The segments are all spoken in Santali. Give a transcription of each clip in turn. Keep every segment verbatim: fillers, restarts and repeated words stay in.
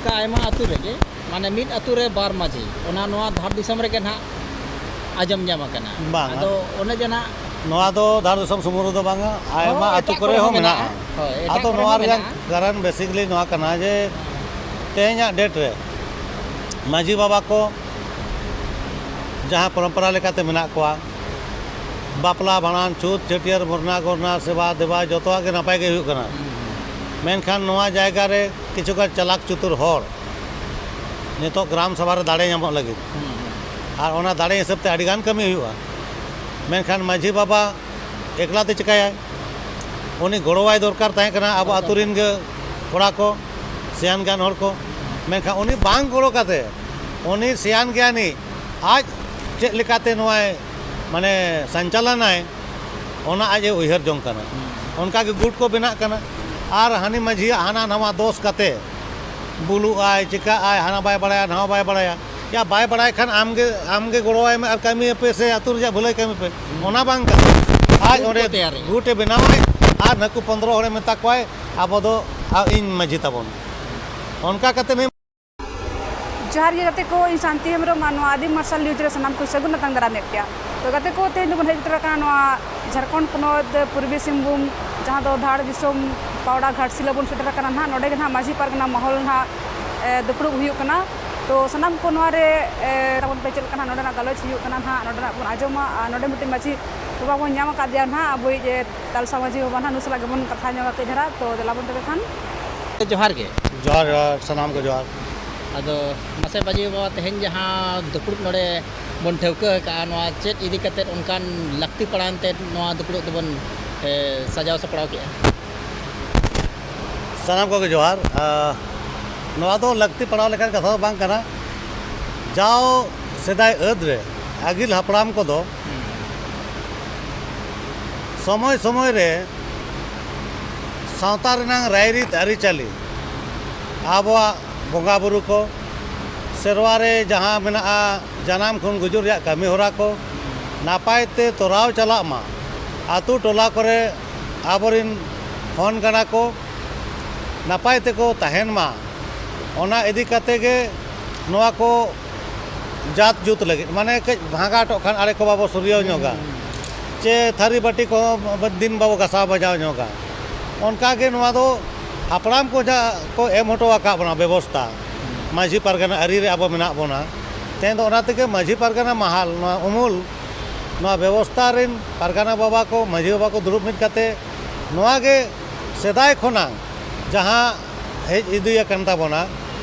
ᱚᱱᱠᱟ ᱟᱭᱢᱟ ᱟᱹᱛᱩ ᱨᱮᱜᱮ, ᱢᱟᱱᱮ ᱢᱤᱫ ᱟᱹᱛᱩ ᱨᱮ ᱵᱟᱨ ᱢᱟᱹᱡᱷᱤ, ᱚᱱᱟ ᱱᱚᱣᱟ ᱫᱷᱟᱲ ᱫᱤᱥᱚᱢ ᱨᱮᱜᱮ ᱱᱟᱦᱟᱜ ᱟᱸᱡᱚᱢ ᱧᱟᱢ ᱟᱠᱟᱱᱟ᱾ ᱵᱟᱝᱟ᱾ ᱟᱫᱚ ᱚᱱᱮ ᱡᱮ ᱱᱟᱦᱟᱜ ᱱᱚᱣᱟ ᱫᱚ ᱫᱷᱟᱲ ᱫᱤᱥᱚᱢ ᱥᱩᱢᱩᱝ ᱨᱮᱫᱚ ᱵᱟᱝᱟ, ᱟᱭᱢᱟ ᱦᱳᱭ, ᱟᱹᱛᱩ ᱮᱴᱟᱜ ᱠᱚᱨᱮ ᱠᱚᱨᱮ ᱦᱚᱸ ᱦᱚᱸ ᱢᱮᱱᱟᱜᱼᱟ᱾ ᱢᱮᱱᱟᱜᱼᱟ᱾ ᱦᱳᱭ, ᱮᱴᱟᱜ ᱟᱫᱚ ᱠᱚᱨᱮ ᱱᱚᱣᱟ ᱦᱚᱸ ᱨᱮᱭᱟᱜ ᱢᱮᱱᱟᱜᱼᱟ᱾ ᱠᱟᱨᱚᱱ basically ᱱᱚᱣᱟ ᱠᱟᱱᱟ ᱡᱮ ᱛᱮᱦᱮᱧᱟᱜ date ᱨᱮ ᱢᱟᱹᱡᱷᱤ ᱵᱟᱵᱟ ᱠᱚ ᱡᱟᱦᱟᱸ ᱯᱚᱨᱚᱢᱯᱚᱨᱟ ᱞᱮᱠᱟᱛᱮ ᱢᱮᱱᱟᱜ ᱠᱚᱣᱟ, ᱵᱟᱯᱞᱟ, ᱵᱷᱟᱸᱰᱟᱱ, ᱪᱷᱩᱛ, ᱪᱷᱟᱹᱴᱭᱟᱹᱨ, ᱢᱚᱨᱱᱟ, ᱜᱚᱨᱱᱟ, ᱥᱮᱵᱟ ᱫᱮᱵᱟ ᱡᱚᱛᱚᱣᱟᱜ ᱜᱮ ᱱᱟᱯᱟᱭ ᱜᱮ ᱦᱩᱭᱩᱜ ᱠᱟᱱᱟ᱾ ᱦᱩᱸ᱾ ᱢᱮᱱᱠᱷᱟᱱ ᱱᱚᱣᱟ ᱡᱟᱭᱜᱟ ᱨᱮ ᱠᱤᱪᱷᱩᱜᱟᱱ ᱪᱟᱞᱟᱠ ᱪᱩᱛᱩᱨ ᱦᱚᱲ ᱱᱤᱛᱚᱜ ᱜᱨᱟᱢ ᱥᱚᱵᱷᱟ ᱨᱮ ᱫᱟᱲᱮ ᱧᱟᱢᱚᱜ ᱞᱟᱹᱜᱤᱫ, ᱦᱩᱸ᱾ ᱟᱨ ᱚᱱᱟ ᱫᱟᱲᱮ ᱦᱤᱥᱟᱹᱵ ᱛᱮ ᱟᱹᱰᱤᱜᱟᱱ ᱠᱟᱹᱢᱤ ᱦᱩᱭᱩᱜᱼᱟ᱾ ᱢᱮᱱᱠᱷᱟᱱ ᱢᱟᱹᱡᱷᱤ ᱵᱟᱵᱟ ᱮᱠᱞᱟ ᱛᱮ ᱪᱤᱠᱟᱹᱭᱟᱭ? ᱩᱱᱤ ᱜᱚᱲᱚᱣᱟᱭ ᱫᱚᱨᱠᱟᱨ ᱛᱟᱦᱮᱸ ᱠᱟᱱᱟ ᱟᱵᱚ ᱟᱹᱛᱩ ᱨᱮᱱ ᱜᱮ ᱠᱚᱲᱟ ᱠᱚ, ᱥᱮᱭᱟᱱ ᱜᱮᱭᱟᱱ ᱦᱚᱲ ᱠᱚ᱾ ᱢᱮᱱᱠᱷᱟᱱ ᱩᱱᱤ ᱵᱟᱝ ᱜᱚᱲᱚ ᱠᱟᱛᱮ, ᱩᱱᱤ ᱥᱮᱭᱟᱱ ᱜᱮᱭᱟᱱᱤᱡ ᱟᱡ ᱪᱮᱫ ᱞᱮᱠᱟᱛᱮ ᱱᱚᱣᱟᱭ, ᱢᱟᱱᱮ, ᱥᱚᱧᱪᱟᱞᱚᱱᱟᱭ, ᱚᱱᱟ ᱟᱡ ᱮ ᱩᱭᱦᱟᱹᱨ ᱡᱚᱝ ᱠᱟᱱᱟ᱾ ᱦᱩᱸ᱾ ᱚᱱᱠᱟ ᱜᱮ ᱜᱩᱴ ᱠᱚ ᱵᱮᱱᱟᱜ ᱠᱟᱱᱟ᱾ ᱟᱨ ᱦᱟᱹᱱᱤ ᱢᱟᱹᱡᱷᱤᱭᱟᱜ ᱦᱟᱱᱟ ᱱᱟᱣᱟ ᱫᱳᱥ ᱠᱟᱛᱮ, ᱵᱩᱞᱩᱜ ᱟᱭ, ᱪᱤᱠᱟᱹᱜ ᱟᱭ, ᱦᱟᱱᱟ ᱵᱟᱭ ᱵᱟᱲᱟᱭᱟ, ᱱᱟᱣᱟ ᱵᱟᱭ ᱵᱟᱲᱟᱭᱟ᱾ ᱭᱟ ᱵᱟᱭ ᱵᱟᱲᱟᱭ ᱠᱷᱟᱱ ᱟᱢ ᱜᱮ, ᱟᱢ ᱜᱮ ᱜᱚᱲᱚᱣᱟᱭ ᱢᱮ ᱟᱨ ᱠᱟᱹᱢᱤᱭᱟᱯᱮ ᱥᱮ ᱟᱹᱛᱩ ᱨᱮᱭᱟᱜ ᱵᱷᱟᱹᱞᱟᱹᱭ ᱠᱟᱹᱢᱤ ᱯᱮ᱾ ᱦᱩᱸ᱾ ᱚᱱᱟ ᱵᱟᱝ ᱠᱟᱛᱮ ᱟᱡ ᱜᱩᱴ ᱚᱸᱰᱮ ᱠᱚ ᱛᱮᱭᱟᱨᱮᱜᱼᱟ᱾ ᱜᱩᱴ ᱮ ᱵᱮᱱᱟᱣᱟᱭ ᱟᱨ ᱱᱟᱹᱠᱩ ᱯᱚᱱᱫᱽᱨᱚ ᱦᱚᱲᱮ ᱢᱮᱛᱟ ᱠᱚᱣᱟᱭ, "ᱟᱵᱚ ᱫᱚ, ᱟ, ᱤᱧ ᱢᱟᱹᱡᱷᱤ ᱛᱟᱵᱚᱱ᱾" ᱚᱱᱠᱟ ᱠᱟᱛᱮ ᱱᱩᱭ ᱡᱚᱦᱟᱨ ᱜᱮ ᱜᱟᱛᱮ ᱠᱚ, ᱤᱧ ᱥᱟᱱᱛᱤ ᱦᱮᱢᱵᱨᱚᱢ ᱟᱨ ᱱᱚᱣᱟ ᱟᱹᱫᱤᱢ ᱢᱟᱨᱥᱟᱞ news ᱨᱮ ᱥᱟᱱᱟᱢ ᱠᱚ ᱥᱟᱹᱜᱩᱱ ᱟᱛᱟᱝ ᱫᱟᱨᱟᱢᱮᱫ ᱯᱮᱭᱟ᱾ ᱛᱚ ᱜᱟᱛᱮ ᱠᱚ, ᱛᱮᱦᱮᱧ ᱫᱚᱵᱚᱱ ᱦᱮᱡ ᱥᱮᱴᱮᱨ ᱟᱠᱟᱱᱟ ᱱᱚᱣᱟ ᱡᱷᱟᱲᱠᱷᱚᱸᱰ ᱯᱚᱱᱚᱛ ᱯᱩᱨᱵᱤ ᱥᱤᱝᱵᱷᱩᱢ, ᱡᱟᱦᱟᱸ ᱫᱚ ᱫᱷᱟᱲ ᱫᱤᱥᱚᱢ ᱯᱟᱣᱲᱟ ᱜᱷᱟᱴᱥᱤᱞᱟᱹ ᱵᱚᱱ ᱥᱮᱴᱮᱨ ᱟᱠᱟᱱᱟ ᱱᱟᱦᱟᱜ᱾ ᱱᱚᱰᱮ ᱜᱮ ᱱᱟᱦᱟᱜ ᱢᱟᱹᱡᱷᱤ ᱯᱟᱨᱜᱟᱱᱟ ᱢᱚᱦᱚᱞ ᱱᱟᱦᱟᱜ, ᱮ, ᱫᱩᱯᱲᱩᱵ ᱦᱩᱭᱩᱜ ᱠᱟᱱᱟ᱾ ᱛᱚ ᱥᱟᱱᱟᱢ ᱠᱚ ᱱᱚᱣᱟ ᱨᱮ, ᱮ, ᱛᱟᱵᱚᱱ ᱯᱮ ᱪᱮᱫ ᱞᱮᱠᱟ ᱱᱟᱦᱟᱜ ᱱᱚᱰᱮᱱᱟᱜ ᱜᱟᱞᱚᱪ ᱦᱩᱭᱩᱜ ᱠᱟᱱᱟ ᱱᱟᱦᱟᱜ, ᱱᱚᱰᱮᱱᱟᱜ ᱵᱚᱱ ᱟᱸᱡᱚᱢᱟ᱾ ᱟᱨ ᱱᱚᱰᱮ ᱢᱤᱫᱴᱮᱱ ᱢᱟᱹᱡᱷᱤ ᱵᱟᱵᱟ ᱵᱚᱱ ᱧᱟᱢ ᱟᱠᱟᱫᱮᱭᱟ ᱱᱟᱦᱟᱜ, ᱟᱵᱚᱭᱤᱡ, ᱮ, ᱛᱟᱞᱥᱟ ᱢᱟᱹᱡᱷᱤ ᱵᱟᱵᱟ ᱱᱟᱦᱟᱜ, ᱱᱩᱭ ᱥᱟᱞᱟᱜ ᱜᱮᱵᱚᱱ ᱠᱟᱛᱷᱟ ᱧᱚᱜᱟ ᱠᱟᱹᱡ ᱫᱷᱟᱨᱟ᱾ ᱛᱚ ᱫᱮᱞᱟ ᱵᱚᱱ ᱛᱚᱵᱮ ᱠᱷᱟᱱ᱾ ᱡᱚᱦᱟᱨ ᱜᱮ᱾ ᱡᱚᱦᱟᱨ, ᱡᱚᱦᱟᱨ, ᱥᱟᱱᱟᱢ ᱠᱚ ᱡᱚᱦᱟᱨ᱾ ᱟᱫᱚ ᱢᱟᱥᱮ ᱢᱟᱹᱡᱷᱤ ᱵᱟᱵᱟ, ᱛᱮᱦᱮᱧ ᱡᱟᱦᱟᱸ ᱫᱩᱯᱲᱩᱵ ᱱᱚᱰᱮ ᱵᱚᱱ ᱴᱷᱟᱹᱣᱠᱟᱹ ᱟᱠᱟᱫᱼᱟ, ᱱᱚᱣᱟ ᱪᱮᱫ ᱤᱫᱤ ᱠᱟᱛᱮᱫ ᱚᱱᱠᱟᱱ ᱞᱟᱹᱠᱛᱤ ᱯᱟᱲᱟᱣᱮᱱ ᱛᱮ ᱱᱚᱣᱟ ᱫᱩᱯᱲᱩᱵ ᱫᱚᱵᱚᱱ, ᱮ, ᱥᱟᱡᱟᱣ ᱥᱟᱯᱲᱟᱣ ᱠᱮᱫᱼᱟ? ᱥᱟᱱᱟᱢ ᱠᱚᱜᱮ ᱡᱚᱦᱟᱨ᱾ ᱟ, ᱱᱚᱣᱟ ᱫᱚ ᱞᱟᱹᱠᱛᱤ ᱯᱟᱲᱟᱣ ᱞᱮᱠᱟᱱ ᱠᱟᱛᱷᱟ ᱫᱚ ᱵᱟᱝ ᱠᱟᱱᱟ᱾ ᱡᱟᱣ ᱥᱮᱫᱟᱭ ᱟᱹᱫ ᱨᱮ ᱟᱹᱜᱤᱞ ᱦᱟᱯᱲᱟᱢ ᱠᱚᱫᱚ ᱥᱚᱢᱚᱭ ᱥᱚᱢᱚᱭ ᱨᱮ ᱥᱟᱶᱛᱟ ᱨᱮᱱᱟᱝ ᱨᱟᱭᱨᱤᱛ ᱟᱹᱨᱤᱪᱟᱹᱞᱤ, ᱟᱵᱚᱣᱟᱜ ᱵᱚᱸᱜᱟ ᱵᱩᱨᱩ ᱠᱚ, ᱥᱮᱨᱣᱟ ᱨᱮ ᱡᱟᱦᱟᱸ ᱢᱮᱱᱟᱜᱼᱟ, ᱡᱟᱱᱟᱢ ᱠᱷᱚᱱ ᱜᱩᱡᱩᱜ ᱨᱮᱭᱟᱜ ᱠᱟᱹᱢᱤ ᱦᱚᱨᱟ ᱠᱚ ᱱᱟᱯᱟᱭ ᱛᱮ ᱛᱚᱨᱟᱣ ᱪᱟᱞᱟᱜ ᱢᱟ, ᱟᱛᱳ ᱴᱚᱞᱟ ᱠᱚᱨᱮ ᱟᱵᱚᱨᱤᱱ ᱦᱚᱱ ᱜᱟᱬᱟ ᱠᱚ ᱱᱟᱯᱟᱭ ᱛᱮᱠᱚ ᱛᱟᱦᱮᱱ ᱢᱟ, ᱚᱱᱟ ᱤᱫᱤ ᱠᱟᱛᱮ ᱜᱮ ᱱᱚᱣᱟ ᱠᱚ ᱡᱟᱛ ᱡᱩᱛ ᱞᱟᱹᱜᱤᱫ, ᱢᱟᱱᱮ ᱠᱟᱹᱡ ᱵᱷᱟᱸᱜᱟᱴᱚᱜ ᱠᱷᱟᱱ ᱟᱲᱮ ᱠᱚ ᱵᱟᱵᱚ ᱥᱩᱨᱭᱟᱹᱣ ᱧᱚᱜᱟ, ᱪᱮ ᱛᱷᱟᱹᱨᱤ ᱵᱟᱹᱴᱤ ᱠᱚᱦᱚᱸ ᱫᱤᱱ ᱵᱟᱵᱚ ᱜᱟᱥᱟᱣ ᱵᱟᱡᱟᱣ ᱧᱚᱜᱟ᱾ ᱚᱱᱠᱟ ᱜᱮ ᱱᱚᱣᱟ ᱫᱚ ᱦᱟᱯᱲᱟᱢ ᱠᱚ ᱡᱟᱦᱟᱸ ᱠᱚ ᱮᱢ ᱦᱚᱴᱚ ᱟᱠᱟᱫ ᱵᱚᱱᱟ ᱵᱮᱵᱚᱥᱛᱟ, ᱢᱟᱹᱡᱷᱤ ᱯᱟᱨᱜᱟᱱᱟ ᱟᱹᱨᱤ ᱨᱮ ᱟᱵᱚ ᱢᱮᱱᱟᱜ ᱵᱚᱱᱟ᱾ ᱛᱮᱦᱮᱧ ᱫᱚ ᱚᱱᱟ ᱛᱮᱜᱮ ᱢᱟᱹᱡᱷᱤ ᱯᱟᱨᱜᱟᱱᱟ ᱢᱟᱦᱟᱞ, ᱱᱚᱣᱟ ᱩᱢᱩᱞ, ᱱᱚᱣᱟ ᱵᱮᱵᱚᱥᱛᱟ ᱨᱮᱱ ᱯᱟᱨᱜᱟᱱᱟ ᱵᱟᱵᱟ ᱠᱚ, ᱢᱟᱹᱡᱷᱤ ᱵᱟᱵᱟ ᱠᱚ ᱫᱩᱲᱩᱵ ᱢᱤᱫ ᱠᱟᱛᱮ ᱱᱚᱣᱟ ᱜᱮ ᱥᱮᱫᱟᱭ ᱠᱷᱚᱱᱟᱜ ᱡᱟᱦᱟᱸ ᱦᱮᱡ ᱤᱫᱤ ᱟᱠᱟᱱ ᱛᱟᱵᱚᱱᱟ,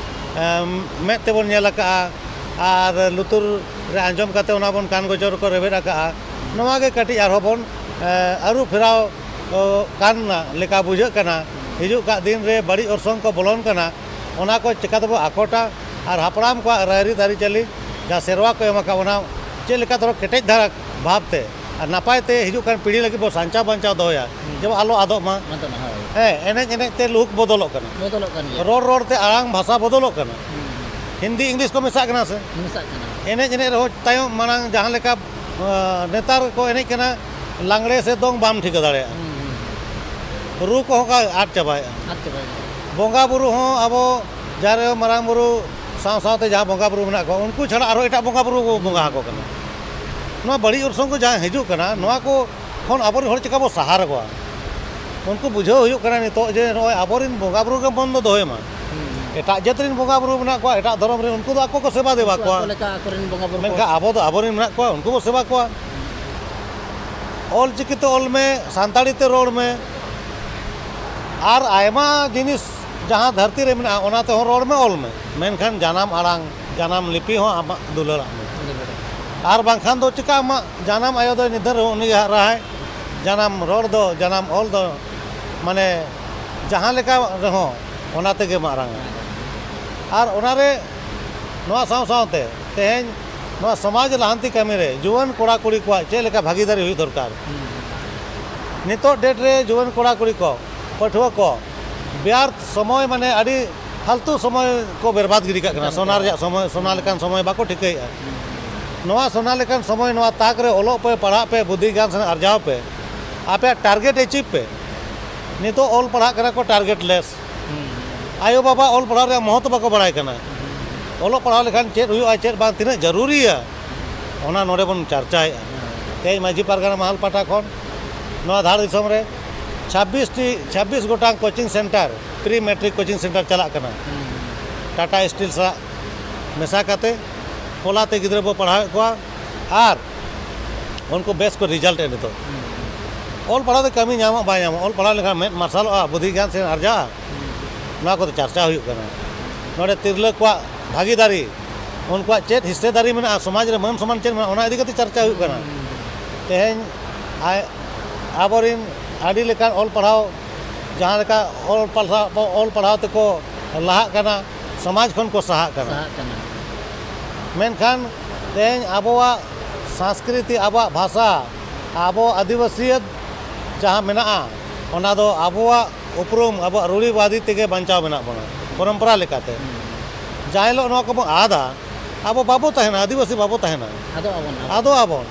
ᱮᱢ, ᱢᱮᱫ ᱛᱮᱵᱚᱱ ᱧᱮᱞ ᱟᱠᱟᱫᱼᱟ ᱟᱨ ᱞᱩᱛᱩᱨ ᱨᱮ ᱟᱸᱡᱚᱢ ᱠᱟᱛᱮ ᱚᱱᱟ ᱵᱚᱱ ᱠᱟᱱ ᱜᱚᱪᱚᱨ ᱨᱮᱠᱚ ᱨᱮᱵᱮᱫ ᱟᱠᱟᱫᱼᱟ, ᱱᱚᱣᱟ ᱜᱮ ᱠᱟᱹᱴᱤᱡ ᱟᱨᱦᱚᱸ ᱵᱚᱱ, ᱮ, ᱟᱹᱨᱩ ᱯᱷᱮᱨᱟᱣ, ᱚ, ᱠᱟᱱ ᱞᱮᱠᱟ ᱵᱩᱡᱷᱟᱹᱜ ᱠᱟᱱᱟ᱾ ᱦᱤᱡᱩᱜ ᱠᱟᱜ ᱫᱤᱱ ᱨᱮ ᱵᱟᱹᱲᱤᱡ ᱚᱨᱥᱚᱝ ᱠᱚ ᱵᱚᱞᱚᱱ ᱠᱟᱱᱟ, ᱚᱱᱟ ᱠᱚ ᱪᱤᱠᱟ ᱛᱮᱵᱚ ᱟᱠᱚᱴᱟ ᱟᱨ ᱦᱟᱯᱲᱟᱢ ᱠᱚᱣᱟᱜ ᱨᱟᱭᱨᱤᱛ ᱟᱹᱨᱤᱪᱟᱹᱞᱤ ᱡᱟᱦᱟᱸ ᱥᱮᱨᱣᱟ ᱠᱚ ᱮᱢ ᱟᱠᱟᱫ ᱵᱚᱱᱟ, ᱪᱮᱫ ᱞᱮᱠᱟ ᱫᱷᱚᱨᱚ ᱠᱮᱴᱮᱡ ᱫᱷᱟᱨᱟ ᱵᱷᱟᱵᱽ ᱛᱮ ᱟᱨ ᱱᱟᱯᱟᱭ ᱛᱮ ᱦᱤᱡᱩᱜ ᱠᱟᱱ ᱯᱤᱲᱦᱤ ᱞᱟᱹᱜᱤᱫ ᱵᱚ ᱥᱟᱧᱪᱟᱣ ᱵᱟᱧᱪᱟᱣ ᱫᱚᱦᱚᱭᱟ, ᱡᱮᱢᱚᱱ ᱟᱞᱚ ᱟᱫᱚᱜ ᱢᱟ᱾ ᱟᱫᱚᱜ ᱢᱟ, ᱦᱳᱭ᱾ ᱦᱮᱸ, ᱮᱱᱮᱡ ᱮᱱᱮᱡ ᱛᱮ ᱞᱩᱠ ᱵᱚᱫᱚᱞᱚᱜ ᱠᱟᱱᱟ᱾ ᱵᱚᱫᱚᱞᱚᱜ ᱠᱟᱱ ᱜᱮᱭᱟ᱾ ᱨᱚᱲ ᱨᱚᱲ ᱛᱮ ᱟᱲᱟᱝ ᱵᱷᱟᱥᱟ ᱵᱚᱫᱚᱞᱚᱜ ᱠᱟᱱᱟ᱾ ᱦᱩᱸ᱾ ᱦᱤᱱᱫᱤ ᱤᱝᱞᱤᱥ ᱠᱚ ᱢᱮᱥᱟᱜ ᱠᱟᱱᱟ ᱥᱮ? ᱢᱮᱥᱟᱜ ᱠᱟᱱᱟ᱾ ᱮᱱᱮᱡ ᱮᱱᱮᱡ ᱨᱮᱦᱚᱸ ᱛᱟᱭᱚᱢ ᱢᱟᱲᱟᱝ ᱡᱟᱦᱟᱸ ᱞᱮᱠᱟ, ᱟᱸ, ᱱᱮᱛᱟᱨ ᱠᱚ ᱮᱱᱮᱡ ᱠᱟᱱᱟ, ᱞᱟᱜᱽᱲᱮ ᱥᱮ ᱫᱚᱝ ᱵᱟᱢ ᱴᱷᱤᱠᱟᱹ ᱫᱟᱲᱮᱭᱟᱜᱼᱟ᱾ ᱦᱩᱸ, ᱦᱩᱸ᱾ ᱨᱩ ᱠᱚᱦᱚᱸ ᱠᱚ ᱟᱫ ᱪᱟᱵᱟᱭᱮᱫᱼᱟ᱾ ᱟᱫ ᱪᱟᱵᱟᱭᱮᱫᱼᱟ᱾ ᱵᱚᱸᱜᱟ ᱵᱩᱨᱩ ᱦᱚᱸ ᱟᱵᱚ ᱡᱟᱦᱮᱨ ᱟᱭᱳ, ᱢᱟᱨᱟᱝ ᱵᱩᱨᱩ ᱥᱟᱶ ᱥᱟᱶᱛᱮ ᱡᱟᱦᱟᱸ ᱵᱚᱸᱜᱟ ᱵᱩᱨᱩ ᱢᱮᱱᱟᱜ ᱠᱚᱣᱟ, ᱩᱱᱠᱩ ᱪᱷᱟᱲᱟ ᱟᱨᱦᱚᱸ ᱮᱴᱟᱜ ᱵᱚᱸᱜᱟ ᱵᱩᱨᱩ ᱵᱚ ᱵᱚᱸᱜᱟ ᱟᱠᱚ ᱠᱟᱱᱟ᱾ ᱱᱚᱣᱟ ᱵᱟᱹᱲᱤᱡ ᱚᱨᱥᱚᱝ ᱠᱚ ᱡᱟᱦᱟᱸ ᱦᱤᱡᱩᱜ ᱠᱟᱱᱟ, ᱱᱚᱣᱟ ᱠᱚ ᱠᱷᱚᱱ ᱟᱵᱚᱨᱮᱱ ᱦᱚᱲ ᱪᱤᱠᱟ ᱵᱚ ᱥᱟᱦᱟᱨ ᱠᱚᱣᱟ? ᱩᱱᱠᱩ ᱵᱩᱡᱷᱟᱹᱣ ᱦᱩᱭᱩᱜ ᱠᱟᱱᱟ ᱱᱤᱛᱚᱜ ᱡᱮ ᱱᱚᱜᱼᱚᱭ ᱟᱵᱚᱨᱮᱱ ᱵᱚᱸᱜᱟ ᱵᱩᱨᱩ ᱜᱮ ᱵᱚᱱ ᱫᱚ ᱫᱚᱦᱚᱭ ᱢᱟ᱾ ᱦᱩᱸ᱾ ᱮᱴᱟᱜ ᱡᱟᱹᱛ ᱨᱮᱱ ᱵᱚᱸᱜᱟ ᱵᱩᱨᱩ ᱢᱮᱱᱟᱜ ᱠᱚᱣᱟ, ᱮᱴᱟᱜ ᱫᱷᱚᱨᱚᱢ ᱨᱮᱱ, ᱩᱱᱠᱩ ᱫᱚ ᱟᱠᱚ ᱠᱚ ᱥᱮᱵᱟ ᱫᱮᱵᱟ ᱩᱱᱠᱩ ᱠᱚᱣᱟ᱾ ᱟᱠᱚ ᱞᱮᱠᱟ ᱟᱠᱚᱨᱮᱱ ᱵᱚᱸᱜᱟ ᱵᱩᱨᱩ ᱠᱚ ᱢᱮᱱᱠᱷᱟᱱ ᱟᱵᱚ ᱫᱚ ᱟᱵᱚᱨᱮᱱ ᱢᱮᱱᱟᱜ ᱠᱚᱣᱟ, ᱩᱱᱠᱩ ᱵᱚ ᱥᱮᱵᱟ ᱠᱚᱣᱟ᱾ ᱚᱞ ᱪᱤᱠᱤ ᱛᱮ ᱚᱞ ᱢᱮ, ᱥᱟᱱᱛᱟᱲᱤ ᱛᱮ ᱨᱚᱲ ᱢᱮ, ᱟᱨ ᱟᱭᱢᱟ ᱡᱤᱱᱤᱥ ᱡᱟᱦᱟᱸ ᱫᱷᱟᱹᱨᱛᱤ ᱨᱮ ᱢᱮᱱᱟᱜᱼᱟ, ᱚᱱᱟ ᱛᱮᱦᱚᱸ ᱨᱚᱲ ᱢᱮ, ᱚᱞ ᱢᱮ, ᱢᱮᱱᱠᱷᱟᱱ ᱡᱟᱱᱟᱢ ᱟᱲᱟᱝ, ᱡᱟᱱᱟᱢ ᱞᱤᱯᱤ ᱦᱚᱸ ᱟᱢᱟᱜ ᱫᱩᱞᱟᱹᱲᱟᱜ ᱢᱮ᱾ ᱟᱨ ᱵᱟᱝᱠᱷᱟᱱ ᱫᱚ ᱪᱤᱠᱟ ᱟᱢᱟᱜ ᱡᱟᱱᱟᱢ ᱟᱭᱳ ᱫᱚ ᱱᱤᱫᱷᱟᱹᱱ ᱨᱮᱦᱚᱸ ᱩᱱᱤ ᱜᱮ ᱦᱟᱨᱟᱭ, ᱡᱟᱱᱟᱢ ᱨᱚᱲ ᱫᱚ, ᱡᱟᱱᱟᱢ ᱚᱞ ᱫᱚ, ᱢᱟᱱᱮ ᱡᱟᱦᱟᱸ ᱞᱮᱠᱟ ᱨᱮᱦᱚᱸ ᱚᱱᱟ ᱛᱮᱜᱮ ᱢᱟᱨᱟᱝᱟ᱾ ᱟᱨ ᱚᱱᱟᱨᱮ ᱱᱚᱣᱟ ᱥᱟᱶ ᱥᱟᱶᱛᱮ ᱛᱮᱦᱮᱧ ᱱᱚᱣᱟ ᱥᱚᱢᱟᱡᱽ ᱞᱟᱦᱟᱱᱛᱤ ᱠᱟᱹᱢᱤ ᱨᱮ ᱡᱩᱣᱟᱹᱱ ᱠᱚᱲᱟ ᱠᱩᱲᱤ ᱠᱚᱣᱟᱜ ᱪᱮᱫ ᱞᱮᱠᱟ ᱵᱷᱟᱹᱜᱤᱫᱟᱨᱤ ᱦᱩᱭᱩᱜ ᱫᱚᱨᱠᱟᱨ? ᱦᱩᱸ᱾ ᱱᱤᱛᱚᱜ date ᱨᱮ ᱡᱩᱣᱟᱹᱱ ᱠᱚᱲᱟ ᱠᱩᱲᱤ ᱠᱚ, ᱯᱟᱹᱴᱷᱩᱣᱟᱹ ᱠᱚ ᱵᱮᱭᱟᱨᱛᱷ ᱥᱚᱢᱚᱭ, ᱢᱟᱱᱮ ᱟᱹᱰᱤ ᱯᱷᱟᱞᱛᱩ ᱥᱚᱢᱚᱭ ᱠᱚ ᱵᱮᱨᱵᱟᱫᱽ ᱜᱤᱰᱤ ᱠᱟᱜ ᱠᱟᱱᱟ᱾ ᱥᱚᱱᱟ ᱨᱮᱭᱟᱜ ᱥᱚᱢᱚᱭ, ᱥᱚᱱᱟ ᱞᱮᱠᱟᱱ ᱥᱚᱢᱚᱭ ᱵᱟᱠᱚ ᱴᱷᱤᱠᱟᱹᱭᱮᱫᱼᱟ᱾ ᱱᱚᱣᱟ ᱥᱚᱱᱟ ᱞᱮᱠᱟᱱ ᱥᱚᱢᱚᱭ, ᱱᱚᱣᱟ ᱛᱟᱠ ᱨᱮ ᱚᱞᱚᱜ ᱯᱮ, ᱯᱟᱲᱦᱟᱜ ᱯᱮ, ᱵᱩᱫᱽᱫᱷᱤ ᱜᱮᱭᱟᱱ ᱥᱮᱬᱟ ᱟᱨᱡᱟᱣ ᱯᱮ, ᱟᱯᱮᱭᱟᱜ target achieve ᱯᱮ᱾ ᱱᱤᱛᱚᱜ ᱚᱞ ᱯᱟᱲᱦᱟᱜ ᱠᱟᱱᱟ ᱠᱚ target less᱾ ᱦᱩᱸ᱾ ᱟᱭᱳᱼᱵᱟᱵᱟ ᱚᱞ ᱯᱟᱲᱦᱟᱣ ᱨᱮᱭᱟᱜ ᱢᱚᱦᱚᱛ ᱵᱟᱠᱚ ᱵᱟᱲᱟᱭ ᱠᱟᱱᱟ᱾ ᱚᱞᱚᱜ ᱯᱟᱲᱦᱟᱣ ᱞᱮᱠᱷᱟᱱ ᱪᱮᱫ ᱦᱩᱭᱩᱜᱼᱟ, ᱪᱮᱫ ᱵᱟᱝ, ᱛᱤᱱᱟᱹᱜ ᱡᱟᱹᱨᱩᱨᱤᱭᱟ, ᱚᱱᱟ ᱱᱚᱰᱮ ᱵᱚᱱ ᱪᱟᱨᱪᱟᱭᱮᱫᱼᱟ᱾ ᱛᱮᱦᱮᱧ ᱢᱟᱹᱡᱷᱤ ᱯᱟᱨᱜᱟᱱᱟ ᱢᱟᱦᱟᱞ ᱯᱟᱦᱴᱟ ᱠᱷᱚᱱ ᱱᱚᱣᱟ ᱫᱷᱟᱲ ᱫᱤᱥᱚᱢ ᱨᱮ ᱪᱷᱟᱵᱵᱤᱥ ᱴᱤ, ᱪᱷᱟᱵᱵᱤᱥ ᱜᱚᱴᱟᱝ coaching centre, pre matric coaching centre ᱪᱟᱞᱟᱜ ᱠᱟᱱᱟ᱾ ᱴᱟᱴᱟ ᱥᱴᱤᱞ ᱥᱟᱞᱟᱜ ᱢᱮᱥᱟ ᱠᱟᱛᱮ ᱦᱚᱞᱟᱛᱮ ᱜᱤᱫᱽᱨᱟᱹ ᱵᱚ ᱯᱟᱲᱦᱟᱣᱮᱫ ᱠᱚᱣᱟ ᱟᱨ ᱩᱱᱠᱩ ᱵᱮᱥ ᱠᱚ result ᱮᱫ ᱱᱤᱛᱚᱜ᱾ ᱚᱞ ᱯᱟᱲᱦᱟᱣ ᱛᱮ ᱠᱟᱹᱢᱤ ᱧᱟᱢᱚᱜ ᱵᱟᱭ ᱧᱟᱢᱚᱜ, ᱚᱞ ᱯᱟᱲᱦᱟᱣ ᱞᱮᱱᱠᱷᱟᱱ ᱢᱮᱫ ᱢᱟᱨᱥᱟᱞᱚᱜᱼᱟ, ᱵᱩᱫᱷᱤ ᱜᱮᱭᱟᱱ ᱥᱮ ᱟᱨᱡᱟᱜᱼᱟ, ᱱᱚᱣᱟ ᱠᱚᱫᱚ ᱪᱟᱨᱪᱟ ᱦᱩᱭᱩᱜ ᱠᱟᱱᱟ᱾ ᱱᱚᱰᱮ ᱛᱤᱨᱞᱟᱹ ᱠᱚᱣᱟᱜ ᱵᱷᱟᱹᱜᱤᱫᱟᱨᱤ, ᱩᱱᱠᱩᱣᱟᱜ ᱪᱮᱫ ᱦᱤᱥᱥᱟᱹᱫᱟᱨᱤ ᱢᱮᱱᱟᱜᱼᱟ, ᱥᱚᱢᱟᱡᱽ ᱨᱮ ᱢᱟᱹᱱ ᱥᱚᱢᱟᱱ ᱪᱮᱫ ᱢᱮᱱᱟᱜᱼᱟ, ᱚᱱᱟ ᱤᱫᱤ ᱠᱟᱛᱮ ᱪᱟᱨᱪᱟ ᱦᱩᱭᱩᱜ ᱠᱟᱱᱟ᱾ ᱛᱮᱦᱮᱧ ᱟᱭ-, ᱟᱵᱚᱨᱤᱱ ᱟᱹᱰᱤ ᱞᱮᱠᱟᱱ ᱚᱞ ᱯᱟᱲᱦᱟᱣ, ᱡᱟᱦᱟᱸ ᱞᱮᱠᱟ ᱚᱞ ᱯᱟᱲᱦᱟᱣ, ᱚᱞ ᱯᱟᱲᱦᱟᱣ ᱛᱮᱠᱚ ᱞᱟᱦᱟᱜ ᱠᱟᱱᱟ, ᱥᱚᱢᱟᱡᱽ ᱠᱷᱚᱱ ᱠᱚ ᱥᱟᱦᱟᱜ ᱠᱟᱱᱟ᱾ ᱥᱟᱦᱟᱜ ᱠᱟᱱᱟ᱾ ᱢᱮᱱᱠᱷᱟᱱ ᱛᱮᱦᱮᱧ ᱟᱵᱚᱣᱟᱜ ᱥᱚᱝᱥᱠᱨᱤᱛᱤ, ᱟᱵᱚᱣᱟᱜ ᱵᱷᱟᱥᱟ, ᱟᱵᱚ ᱟᱹᱫᱤᱵᱟᱹᱥᱤᱭᱟᱹᱛ ᱡᱟᱦᱟᱸ ᱢᱮᱱᱟᱜᱼᱟ, ᱚᱱᱟ ᱫᱚ ᱟᱵᱚᱣᱟᱜ ᱩᱯᱨᱩᱢ, ᱟᱵᱚᱣᱟᱜ ᱨᱩᱲᱤᱵᱟᱹᱫᱤ ᱛᱮᱜᱮ ᱵᱟᱧᱪᱟᱣ ᱢᱮᱱᱟᱜ ᱵᱚᱱᱟ ᱯᱚᱨᱚᱢᱯᱚᱨᱟ ᱞᱮᱠᱟᱛᱮ᱾ ᱡᱟᱦᱟᱸ ᱦᱤᱞᱳᱜ ᱱᱚᱣᱟ ᱠᱚᱵᱚᱱ ᱟᱫᱟ, ᱟᱵᱚ ᱵᱟᱵᱚ ᱛᱟᱦᱮᱱᱟ, ᱟᱹᱫᱤᱵᱟᱹᱥᱤ ᱵᱟᱵᱚ ᱛᱟᱦᱮᱱᱟ᱾ ᱟᱫᱚ ᱟᱵᱚᱱ, ᱟᱵᱚ᱾ ᱟᱫᱚ ᱟᱵᱚᱱ᱾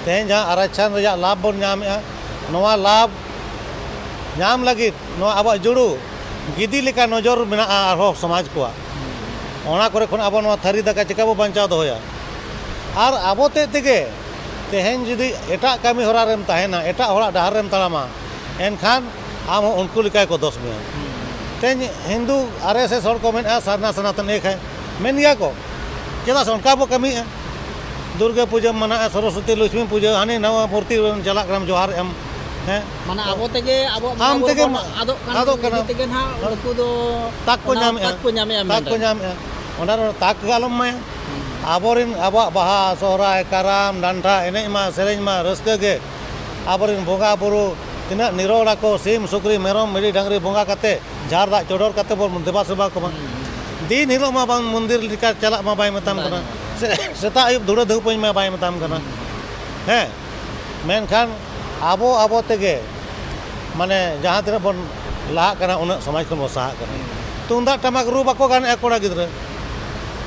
ᱛᱮᱦᱮᱧ ᱡᱟᱦᱟᱸ ᱟᱨᱟᱪᱷᱟᱱ ᱨᱮᱭᱟᱜ ᱞᱟᱵᱷ ᱵᱚᱱ ᱧᱟᱢᱮᱜᱼᱟ, ᱱᱚᱣᱟ ᱞᱟᱵᱷ ᱧᱟᱢ ᱞᱟᱹᱜᱤᱫ ᱱᱚᱣᱟ ᱟᱵᱚᱣᱟᱜ ᱡᱩᱲᱩ ᱜᱤᱫᱤ ᱞᱮᱠᱟ ᱱᱚᱡᱚᱨ ᱢᱮᱱᱟᱜᱼᱟ ᱟᱨᱦᱚᱸ ᱥᱚᱢᱟᱡᱽ ᱠᱚᱣᱟᱜ᱾ ᱚᱱᱟ ᱠᱚᱨᱮ ᱠᱷᱚᱱ ᱟᱵᱚ ᱱᱚᱣᱟ ᱛᱷᱟᱹᱨᱤ ᱫᱟᱠᱟ ᱪᱤᱠᱟ ᱵᱚ ᱵᱟᱧᱪᱟᱣ ᱫᱚᱦᱚᱭᱟ? ᱟᱨ ᱟᱵᱚ ᱛᱮᱫ ᱛᱮᱜᱮ ᱛᱮᱦᱮᱧ ᱡᱩᱫᱤ ᱮᱴᱟᱜ ᱠᱟᱹᱢᱤ ᱦᱚᱨᱟ ᱨᱮᱢ ᱛᱟᱦᱮᱱᱟ, ᱮᱴᱟᱜ ᱦᱚᱲᱟᱜ ᱰᱟᱦᱟᱨ ᱨᱮᱢ ᱛᱟᱲᱟᱢᱟ, ᱮᱱᱠᱷᱟᱱ ᱟᱢ ᱦᱚᱸ ᱩᱱᱠᱩ ᱞᱮᱠᱟ ᱜᱮᱠᱚ ᱫᱚᱥ ᱢᱮᱭᱟ᱾ ᱛᱮᱦᱮᱧ ᱦᱤᱱᱫᱩ ᱟᱨ ᱮᱥ ᱮᱥ ᱦᱚᱲ ᱠᱚ ᱢᱮᱱᱮᱜᱼᱟ ᱥᱟᱨᱱᱟ ᱥᱚᱱᱟᱛᱚᱱ ᱮᱠ ᱦᱮ, ᱢᱮᱱ ᱜᱮᱭᱟ ᱠᱚ, ᱪᱮᱫᱟᱜ ᱥᱮ ᱚᱱᱠᱟ ᱵᱚ ᱠᱟᱹᱢᱤᱭᱮᱜᱼᱟ᱾ ᱫᱩᱨᱜᱟᱹ ᱯᱩᱡᱟᱹᱢ ᱢᱟᱱᱟᱜᱼᱟ, ᱥᱚᱨᱚᱥᱚᱛᱤ ᱞᱚᱠᱥᱢᱤ ᱯᱩᱡᱟᱹ, ᱦᱟᱱᱮ ᱱᱟᱣᱟ ᱢᱩᱨᱛᱤ ᱨᱮᱢ ᱪᱟᱞᱟᱜ ᱠᱟᱱᱟᱢ, ᱡᱚᱦᱟᱨ ᱮᱢ, ᱦᱮᱸ? ᱢᱟᱱᱮ ᱟᱵᱚ ᱛᱮᱜᱮ ᱟᱵᱚᱣᱟᱜ ᱟᱢ ᱵᱚᱸᱜᱟ ᱛᱮᱜᱮᱢ ᱵᱩᱨᱩ ᱵᱚᱱ ᱟᱫᱚᱜ ᱠᱟᱱᱟ, ᱟᱫᱚᱜ ᱠᱟᱱᱟ᱾ ᱱᱤᱡᱮ ᱛᱮᱜᱮ ᱱᱟᱦᱟᱜ ᱦᱮᱸ᱾ ᱩᱱᱠᱩ ᱫᱚ ᱛᱟᱠ ᱠᱚ ᱚᱱᱟ ᱧᱟᱢᱮᱜᱼᱟ᱾ ᱛᱟᱠ ᱠᱚ ᱧᱟᱢᱮᱜᱼᱟ ᱛᱟᱠ ᱠᱚ ᱢᱮᱱᱛᱮ᱾ ᱧᱟᱢᱮᱜᱼᱟ᱾ ᱚᱱᱟ ᱨᱮ ᱛᱟᱠ ᱜᱮ ᱟᱞᱚᱢ ᱮᱢᱟᱭᱟ᱾ ᱟᱵᱚᱨᱮᱱ ᱟᱵᱚᱣᱟᱜ ᱵᱟᱦᱟ, ᱥᱚᱦᱨᱟᱭ, ᱠᱟᱨᱟᱢ, ᱰᱟᱱᱴᱟ ᱮᱱᱮᱡ ᱢᱟ, ᱥᱮᱨᱮᱧ ᱢᱟ, ᱨᱟᱹᱥᱠᱟᱹ ᱜᱮ᱾ ᱟᱵᱚᱨᱮᱱ ᱵᱚᱸᱜᱟ ᱵᱩᱨᱩ ᱛᱤᱱᱟᱹᱜ ᱱᱤᱨᱚᱲ ᱟᱠᱚ, ᱥᱤᱢ, ᱥᱩᱠᱨᱤ, ᱢᱮᱨᱚᱢ, ᱵᱷᱤᱰᱤ, ᱰᱟᱝᱨᱤ ᱵᱚᱸᱜᱟ ᱠᱟᱛᱮ, ᱡᱷᱟᱨ ᱫᱟᱜ ᱪᱚᱰᱚᱨ ᱠᱟᱛᱮ ᱵᱚᱱ ᱫᱮᱵᱟ ᱥᱮᱵᱟ ᱠᱚᱢᱟ᱾ ᱦᱩᱸ᱾ ᱫᱤᱱ ᱦᱤᱞᱳᱜ ᱢᱟ ᱵᱟᱝ ᱢᱚᱱᱫᱤᱨ ᱞᱮᱠᱟ ᱪᱟᱞᱟᱜ ᱢᱟ ᱵᱟᱭ ᱢᱮᱛᱟᱢ ᱵᱟᱭ ᱠᱟᱱᱟ᱾ ᱢᱮᱛᱟᱢ᱾ ᱥᱮ-, ᱥᱮᱛᱟᱜ ᱟᱹᱭᱩᱵ ᱫᱷᱩᱲᱟᱹ ᱫᱷᱩᱯᱟᱹᱧ ᱢᱟ ᱵᱟᱭ ᱢᱮᱛᱟᱢ ᱠᱟᱱᱟ᱾ ᱦᱩᱸ᱾ ᱦᱮᱸ, ᱢᱮᱱᱠᱷᱟᱱ ᱟᱵᱚ ᱟᱵᱚ ᱛᱮᱜᱮ, ᱢᱟᱱᱮ, ᱡᱟᱦᱟᱸ ᱛᱤᱱᱟᱹᱜ ᱵᱚᱱ ᱞᱟᱦᱟᱜ ᱠᱟᱱᱟ, ᱩᱱᱟᱹᱜ ᱥᱚᱢᱟᱡᱽ ᱠᱷᱚᱱ ᱵᱚᱱ ᱥᱟᱦᱟᱜ ᱠᱟᱱᱟ᱾ ᱦᱩᱸ᱾ ᱛᱩᱢᱫᱟᱜ ᱴᱟᱢᱟᱠ ᱨᱩ ᱵᱟᱠᱚ ᱜᱟᱱᱮᱜᱼᱟ ᱠᱚᱲᱟ ᱜᱤᱫᱽᱨᱟᱹ᱾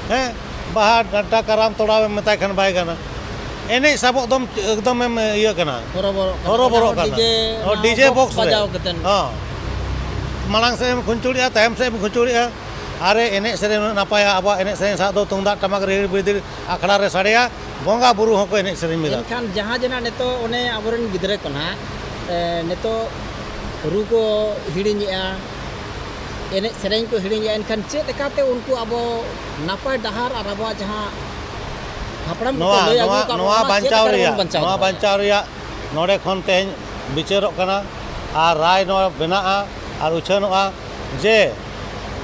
ᱦᱮᱸ, ᱵᱟᱦᱟ, ᱰᱟᱱᱴᱟ, ᱠᱟᱨᱟᱢ ᱛᱚᱲᱟᱣᱮᱢ ᱢᱮᱛᱟᱭ ᱠᱷᱟᱱ ᱵᱟᱭ ᱜᱟᱱᱟ᱾ ᱮᱱᱮᱡ ᱥᱟᱵᱚᱜ ᱫᱚᱢ ᱮᱠᱫᱚᱢᱮᱢ ᱤᱭᱟᱹ ᱠᱟᱱᱟ᱾ ᱦᱚᱨᱚᱵᱚᱨᱚᱜ ᱠᱟᱱᱟ᱾ ᱦᱚᱨᱚᱵᱚᱨᱚᱜ ᱚᱱᱟ ᱦᱚᱸ ᱠᱟᱱᱟ᱾ ᱰᱤᱡᱮ, ᱦᱚᱸ, ᱚᱱᱟ ᱰᱤᱡᱮ ᱵᱚᱠᱥ ᱵᱚᱠᱥ ᱨᱮ᱾ ᱵᱟᱡᱟᱣ ᱠᱟᱛᱮᱱ᱾ ᱦᱚᱸ᱾ ᱢᱟᱲᱟᱝ ᱥᱮᱫ ᱮᱢ ᱠᱷᱩᱧᱪᱩᱲᱮᱜᱼᱟ, ᱛᱟᱭᱚᱢ ᱥᱮᱫ ᱮᱢ ᱠᱷᱩᱧᱪᱩᱲᱮᱜᱼᱟ᱾ ᱟᱨᱮ ᱮᱱᱮᱡ ᱥᱮᱨᱮᱧ ᱩᱱᱟᱹᱜ ᱱᱟᱯᱟᱭᱟ, ᱟᱵᱚᱣᱟᱜ ᱮᱱᱮᱡ ᱥᱮᱨᱮᱧ ᱥᱟᱶ ᱫᱚ ᱛᱩᱢᱫᱟᱜ ᱴᱟᱢᱟᱠ ᱨᱤᱦᱤᱲ ᱵᱤᱫᱤᱲ ᱟᱠᱷᱲᱟ ᱨᱮ ᱥᱟᱰᱮᱭᱟ, ᱵᱚᱸᱜᱟ ᱵᱩᱨᱩ ᱦᱚᱸᱠᱚ ᱮᱱᱮᱡ ᱥᱮᱨᱮᱧ ᱢᱤᱫᱟ᱾ ᱮᱱᱠᱷᱟᱱ ᱡᱟᱦᱟᱸ ᱡᱮ ᱱᱟᱜ ᱱᱤᱛᱚᱜ ᱚᱱᱮ ᱟᱵᱚᱨᱮᱱ ᱜᱤᱫᱽᱨᱟᱹ ᱠᱚ ᱱᱟᱦᱟᱜ, ᱮ, ᱱᱤᱛᱚᱜ ᱨᱩ ᱠᱚ ᱦᱤᱲᱤᱧᱮᱜᱼᱟ, ᱮᱱᱮᱡ ᱥᱮᱨᱮᱧ ᱠᱚ ᱦᱤᱲᱤᱧᱮᱜᱼᱟ, ᱮᱱᱠᱷᱟᱱ ᱪᱮᱫ ᱞᱮᱠᱟᱛᱮ ᱩᱱᱠᱩ ᱟᱵᱚ ᱱᱟᱯᱟᱭ ᱰᱟᱦᱟᱨ ᱟᱨ ᱟᱵᱚᱣᱟᱜ ᱡᱟᱦᱟᱸ ᱦᱟᱯᱲᱟᱢ ᱠᱚᱠᱚ ᱱᱚᱣᱟ, ᱞᱟᱹᱭ ᱟᱹᱜᱩ ᱱᱚᱣᱟ, ᱟᱠᱟᱫ ᱵᱚᱱᱟ, ᱱᱚᱣᱟ ᱚᱱᱟ ᱪᱮᱫ ᱵᱟᱧᱪᱟᱣ ᱞᱮᱠᱟ ᱨᱮᱵᱚᱱ ᱨᱮᱭᱟᱜ, ᱵᱟᱧᱪᱟᱣ ᱱᱚᱣᱟ ᱫᱟᱲᱮᱭᱟᱜᱼᱟ? ᱵᱟᱧᱪᱟᱣ ᱨᱮᱭᱟᱜ ᱱᱚᱰᱮ ᱠᱷᱚᱱ ᱛᱮᱦᱮᱧ ᱵᱤᱪᱟᱹᱨᱚᱜ ᱠᱟᱱᱟ ᱟᱨ ᱨᱟᱭ ᱱᱚᱣᱟ ᱵᱮᱱᱟᱜᱼᱟ ᱟᱨ ᱩᱪᱷᱟᱹᱱᱚᱜᱼᱟ ᱡᱮ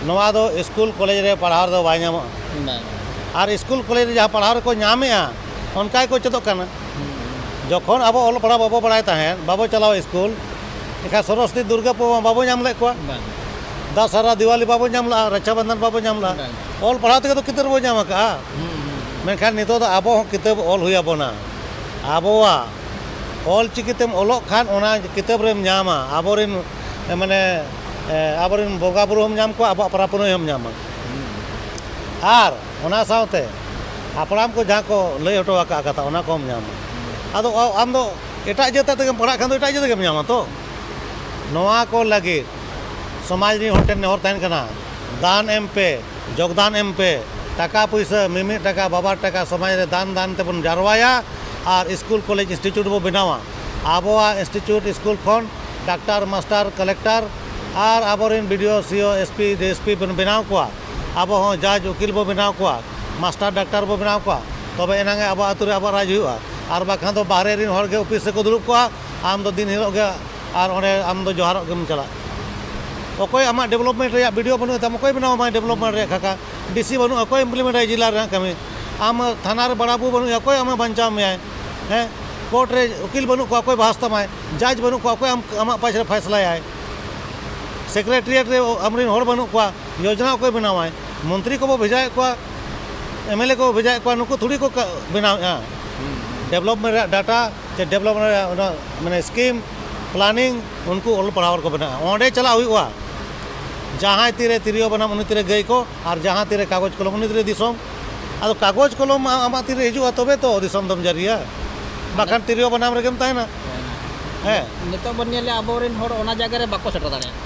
ᱱᱚᱣᱟ ᱫᱚ ᱥᱠᱩᱞ ᱠᱚᱞᱮᱡᱽ ᱨᱮ ᱯᱟᱲᱦᱟᱣ ᱨᱮᱫᱚ ᱵᱟᱭ ᱧᱟᱢᱚᱜᱼᱟ᱾ ᱵᱟᱝ᱾ ᱟᱨ ᱥᱠᱩᱞ ᱠᱚᱞᱮᱡᱽ ᱨᱮ ᱡᱟᱦᱟᱸ ᱯᱟᱲᱦᱟᱣ ᱨᱮᱠᱚ ᱧᱟᱢᱮᱜᱼᱟ, ᱚᱱᱠᱟ ᱜᱮᱠᱚ ᱪᱮᱫᱚᱜ ᱠᱟᱱᱟ᱾ ᱦᱩᱸ᱾ ᱡᱚᱠᱷᱚᱱ ᱟᱵᱚ ᱚᱞ ᱯᱟᱲᱦᱟᱣ ᱵᱟᱵᱚ ᱵᱟᱲᱟᱭ ᱛᱟᱦᱮᱸᱫ, ᱵᱟᱵᱚ ᱪᱟᱞᱟᱣ ᱥᱠᱩᱞ, ᱮᱱᱠᱷᱟᱱ ᱥᱚᱨᱚᱥᱚᱛᱤ ᱫᱩᱨᱜᱟᱹ ᱯᱩᱡᱟᱹ ᱢᱟ ᱵᱟᱵᱚ ᱧᱟᱢ ᱞᱮᱫ ᱠᱚᱣᱟ᱾ ᱵᱟᱝ᱾ ᱫᱟᱥᱟᱨᱟ ᱫᱤᱣᱟᱞᱤ ᱵᱟᱵᱚ ᱧᱟᱢ ᱞᱮᱫᱼᱟ, ᱨᱟᱠᱷᱟ ᱵᱚᱱᱫᱷᱚᱱ ᱵᱟᱵᱚ ᱧᱟᱢ ᱞᱮᱫᱼᱟ᱾ ᱵᱟᱝ᱾ ᱚᱞ ᱯᱟᱲᱦᱟᱣ ᱛᱮᱜᱮ ᱛᱚ ᱠᱤᱛᱟᱹᱵ ᱵᱚ ᱧᱟᱢ ᱟᱠᱟᱫᱼᱟ᱾ ᱦᱩᱸ, ᱦᱩᱸ, ᱦᱩᱸ᱾ ᱢᱮᱱᱠᱷᱟᱱ ᱱᱤᱛᱚᱜ ᱫᱚ ᱟᱵᱚ ᱦᱚᱸ ᱠᱤᱛᱟᱹᱵ ᱚᱞ ᱦᱩᱭ ᱟᱵᱚᱱᱟ᱾ ᱟᱵᱚᱣᱟᱜ ᱚᱞ ᱪᱤᱠᱤ ᱛᱮᱢ ᱚᱞᱚᱜ ᱠᱷᱟᱱ ᱚᱱᱟ ᱠᱤᱛᱟᱹᱵ ᱨᱮᱢ ᱧᱟᱢᱟ, ᱟᱵᱚᱨᱮᱱ, ᱢᱟᱱᱮ, ᱮ, ᱟᱵᱚᱨᱮᱱ ᱵᱚᱸᱜᱟ ᱵᱩᱨᱩ ᱦᱚᱸᱢ ᱧᱟᱢ ᱠᱚᱣᱟ, ᱟᱵᱚᱣᱟᱜ ᱯᱚᱨᱚᱵᱽ ᱯᱩᱱᱟᱹᱭ ᱦᱚᱸᱢ ᱧᱟᱢᱟ᱾ ᱦᱩᱸ᱾ ᱟᱨ ᱚᱱᱟ ᱥᱟᱶᱛᱮ ᱦᱟᱯᱲᱟᱢ ᱠᱚ ᱡᱟᱦᱟᱸ ᱠᱚ ᱞᱟᱹᱭ ᱦᱚᱴᱚ ᱟᱠᱟᱫ ᱠᱟᱛᱷᱟ, ᱚᱱᱟ ᱠᱚᱦᱚᱸᱢ ᱧᱟᱢᱟ᱾ ᱟᱫᱚ ᱟ-, ᱟᱢ ᱫᱚ ᱮᱴᱟᱜ ᱡᱟᱹᱛ ᱛᱮᱜᱮᱢ ᱯᱟᱲᱦᱟᱜ ᱠᱷᱟᱱ ᱫᱚ ᱮᱴᱟᱜ ᱡᱟᱹᱛ ᱜᱮᱢ ᱧᱟᱢᱟ ᱛᱚ᱾ ᱱᱚᱣᱟ ᱠᱚ ᱞᱟᱹᱜᱤᱫ ᱥᱚᱢᱟᱡᱽ ᱨᱤᱱ ᱦᱚᱲ ᱴᱷᱮᱱ ᱱᱮᱦᱚᱨ ᱛᱟᱦᱮᱱ ᱠᱟᱱᱟ, ᱫᱟᱱ ᱮᱢ ᱯᱮ, ᱡᱳᱜᱽᱫᱟᱱ ᱮᱢ ᱯᱮ, ᱴᱟᱠᱟ ᱯᱩᱭᱥᱟᱹ, ᱢᱤᱢᱤᱫ ᱴᱟᱠᱟ, ᱵᱟᱵᱟᱨ ᱴᱟᱠᱟ ᱥᱚᱢᱟᱡᱽ ᱨᱮ ᱫᱟᱱ, ᱫᱟᱱ ᱛᱮᱵᱚᱱ ᱡᱟᱨᱣᱟᱭᱟ ᱟᱨ ᱥᱠᱩᱞ, ᱠᱚᱞᱮᱡᱽ, ᱤᱱᱥᱴᱤᱴᱭᱩᱴ ᱵᱚ ᱵᱮᱱᱟᱣᱟ᱾ ᱟᱵᱚᱣᱟᱜ ᱤᱱᱥᱴᱤᱴᱭᱩᱴ, ᱥᱠᱩᱞ ᱠᱷᱚᱱ ᱰᱟᱠᱛᱟᱨ, ᱢᱟᱥᱴᱟᱨ, ᱠᱟᱞᱮᱠᱴᱟᱨ ᱟᱨ ᱟᱵᱚᱨᱮᱱ B D O, C O, S P, D S P ᱵᱚᱱ ᱵᱮᱱᱟᱣ ᱠᱚᱣᱟ᱾ ᱟᱵᱚ ᱦᱚᱸ ᱡᱟᱡᱽ, ᱩᱠᱤᱞ ᱵᱚ ᱵᱮᱱᱟᱣ ᱠᱚᱣᱟ, ᱢᱟᱥᱴᱟᱨ, ᱰᱟᱠᱛᱟᱨ ᱵᱚ ᱵᱮᱱᱟᱣ ᱠᱚᱣᱟ, ᱛᱚᱵᱮ ᱮᱱᱟᱝ ᱜᱮ ᱟᱵᱚ ᱟᱹᱛᱩ ᱨᱮ ᱟᱵᱚᱣᱟᱜ ᱨᱟᱡᱽ ᱦᱩᱭᱩᱜᱼᱟ᱾ ᱟᱨ ᱵᱟᱠᱷᱟᱱ ᱫᱚ ᱵᱟᱦᱨᱮ ᱨᱮᱱ ᱦᱚᱲ ᱜᱮ ᱚᱯᱷᱤᱥ ᱨᱮᱠᱚ ᱫᱩᱲᱩᱵ ᱠᱚᱜᱼᱟ, ᱟᱢ ᱫᱚ ᱫᱤᱱ ᱦᱤᱞᱳᱜ ᱜᱮ ᱟᱨ ᱚᱸᱰᱮ ᱟᱢ ᱫᱚ ᱡᱚᱦᱟᱨᱚᱜ ᱜᱮᱢ ᱪᱟᱞᱟᱜ᱾ ᱚᱠᱚᱭ ᱟᱢᱟᱜ ᱰᱮᱵᱷᱞᱚᱯᱢᱮᱱᱴ ᱨᱮᱭᱟᱜ ᱵᱤ ᱰᱤ ᱳ ᱵᱟᱹᱱᱩᱜ ᱛᱟᱢᱟ, ᱚᱠᱚᱭ ᱵᱮᱱᱟᱣ ᱟᱢᱟᱭ ᱰᱮᱵᱷᱞᱚᱯᱢᱮᱱᱴ ᱨᱮᱭᱟᱜ ᱠᱷᱟᱠᱟ? ᱰᱤ ᱥᱤ ᱵᱟᱹᱱᱩᱜᱼᱟ, ᱚᱠᱚᱭ ᱤᱢᱯᱞᱤᱢᱮᱱᱴ ᱟᱭ ᱡᱮᱞᱟ ᱨᱮᱱᱟᱜ ᱠᱟᱹᱢᱤ? ᱟᱢ ᱛᱷᱟᱱᱟ ᱨᱮ ᱵᱟᱲᱟ ᱵᱟᱹᱵᱩ ᱵᱟᱹᱱᱩᱜ ᱮᱭᱟ, ᱚᱠᱚᱭ ᱟᱢᱮ ᱵᱟᱧᱪᱟᱣ ᱢᱮᱭᱟᱭ? ᱦᱮᱸ, ᱠᱳᱨᱴ ᱨᱮ ᱩᱠᱤᱞ ᱵᱟᱹᱱᱩᱜ ᱠᱚᱣᱟ, ᱚᱠᱚᱭ ᱵᱟᱦᱟᱥ ᱛᱟᱢᱟᱭ? ᱡᱟᱡᱽ ᱵᱟᱹᱱᱩᱜ ᱠᱚᱣᱟ, ᱚᱠᱚᱭ ᱟᱢ, ᱟᱢᱟᱜ ᱯᱟᱥ ᱨᱮ ᱯᱷᱟᱭᱥᱞᱟᱭᱟᱭ? ᱥᱮᱠᱨᱮᱴᱟᱨᱤᱭᱮᱴ ᱨᱮ ᱟᱢᱨᱮᱱ ᱦᱚᱲ ᱵᱟᱹᱱᱩᱜ ᱠᱚᱣᱟ, ᱭᱳᱡᱽᱱᱟ ᱚᱠᱚᱭ ᱵᱮᱱᱟᱣᱟᱭ? ᱢᱚᱱᱛᱨᱤ ᱠᱚᱵᱚ ᱵᱷᱮᱡᱟᱭᱮᱫ ᱠᱚᱣᱟ, ᱮᱢ ᱮᱞ ᱮ ᱠᱚᱵᱚ ᱵᱷᱮᱡᱟᱭᱮᱫ ᱠᱚᱣᱟ, ᱱᱩᱠᱩ ᱛᱷᱩᱲᱤ ᱠᱚ ᱠᱟ-, ᱵᱮᱱᱟᱣᱮᱫᱼᱟ᱾ ᱦᱩᱸ᱾ ᱰᱮᱵᱷᱞᱚᱯᱢᱮᱱᱴ ᱨᱮᱭᱟᱜ ᱰᱟᱴᱟ ᱥᱮ ᱰᱮᱵᱷᱞᱚᱯᱢᱮᱱᱴ ᱨᱮᱭᱟᱜ ᱚᱱᱟ, ᱢᱟᱱᱮ, ᱥᱠᱤᱢ, ᱯᱞᱟᱱᱤᱝ, ᱩᱱᱠᱩ ᱚᱞ ᱯᱟᱲᱦᱟᱣ ᱦᱚᱲ ᱠᱚ ᱵᱮᱱᱟᱜᱼᱟ᱾ ᱚᱸᱰᱮ ᱪᱟᱞᱟᱜ ᱦᱩᱭᱩᱜᱼᱟ᱾ ᱡᱟᱦᱟᱸᱭ ᱛᱤᱨᱮ ᱛᱤᱨᱭᱳ ᱵᱟᱱᱟᱢ, ᱩᱱᱤ ᱛᱤᱨᱮ ᱜᱟᱹᱭ ᱠᱚ, ᱟᱨ ᱡᱟᱦᱟᱸ ᱛᱤᱨᱮ ᱠᱟᱜᱚᱡᱽ ᱠᱚᱞᱚᱢ, ᱩᱱᱤ ᱛᱤᱨᱮ ᱫᱤᱥᱚᱢ᱾ ᱟᱫᱚ ᱠᱟᱜᱚᱡᱽ ᱠᱚᱞᱚᱢ ᱟ-, ᱟᱢᱟᱜ ᱛᱤᱨᱮ ᱦᱤᱡᱩᱜᱼᱟ, ᱛᱚᱵᱮ ᱛᱚ ᱫᱤᱥᱚᱢ ᱫᱚᱢ ᱡᱟᱹᱨᱤᱭᱟ, ᱵᱟᱠᱷᱟᱱ ᱛᱤᱨᱭᱳ ᱵᱟᱱᱟᱢ ᱨᱮᱜᱮᱢ ᱛᱟᱦᱮᱱᱟ᱾ ᱦᱮᱸ᱾ ᱱᱤᱛᱚᱜ ᱵᱚᱱ ᱧᱮᱞᱮᱜᱼᱟ, ᱟᱵᱚᱨᱮᱱ ᱦᱚᱲ ᱚᱱᱟ ᱡᱟᱭᱜᱟ ᱨᱮ ᱵᱟᱠᱚ ᱥᱮᱴᱮᱨ ᱫᱟᱲᱮᱭᱟᱜᱼᱟ᱾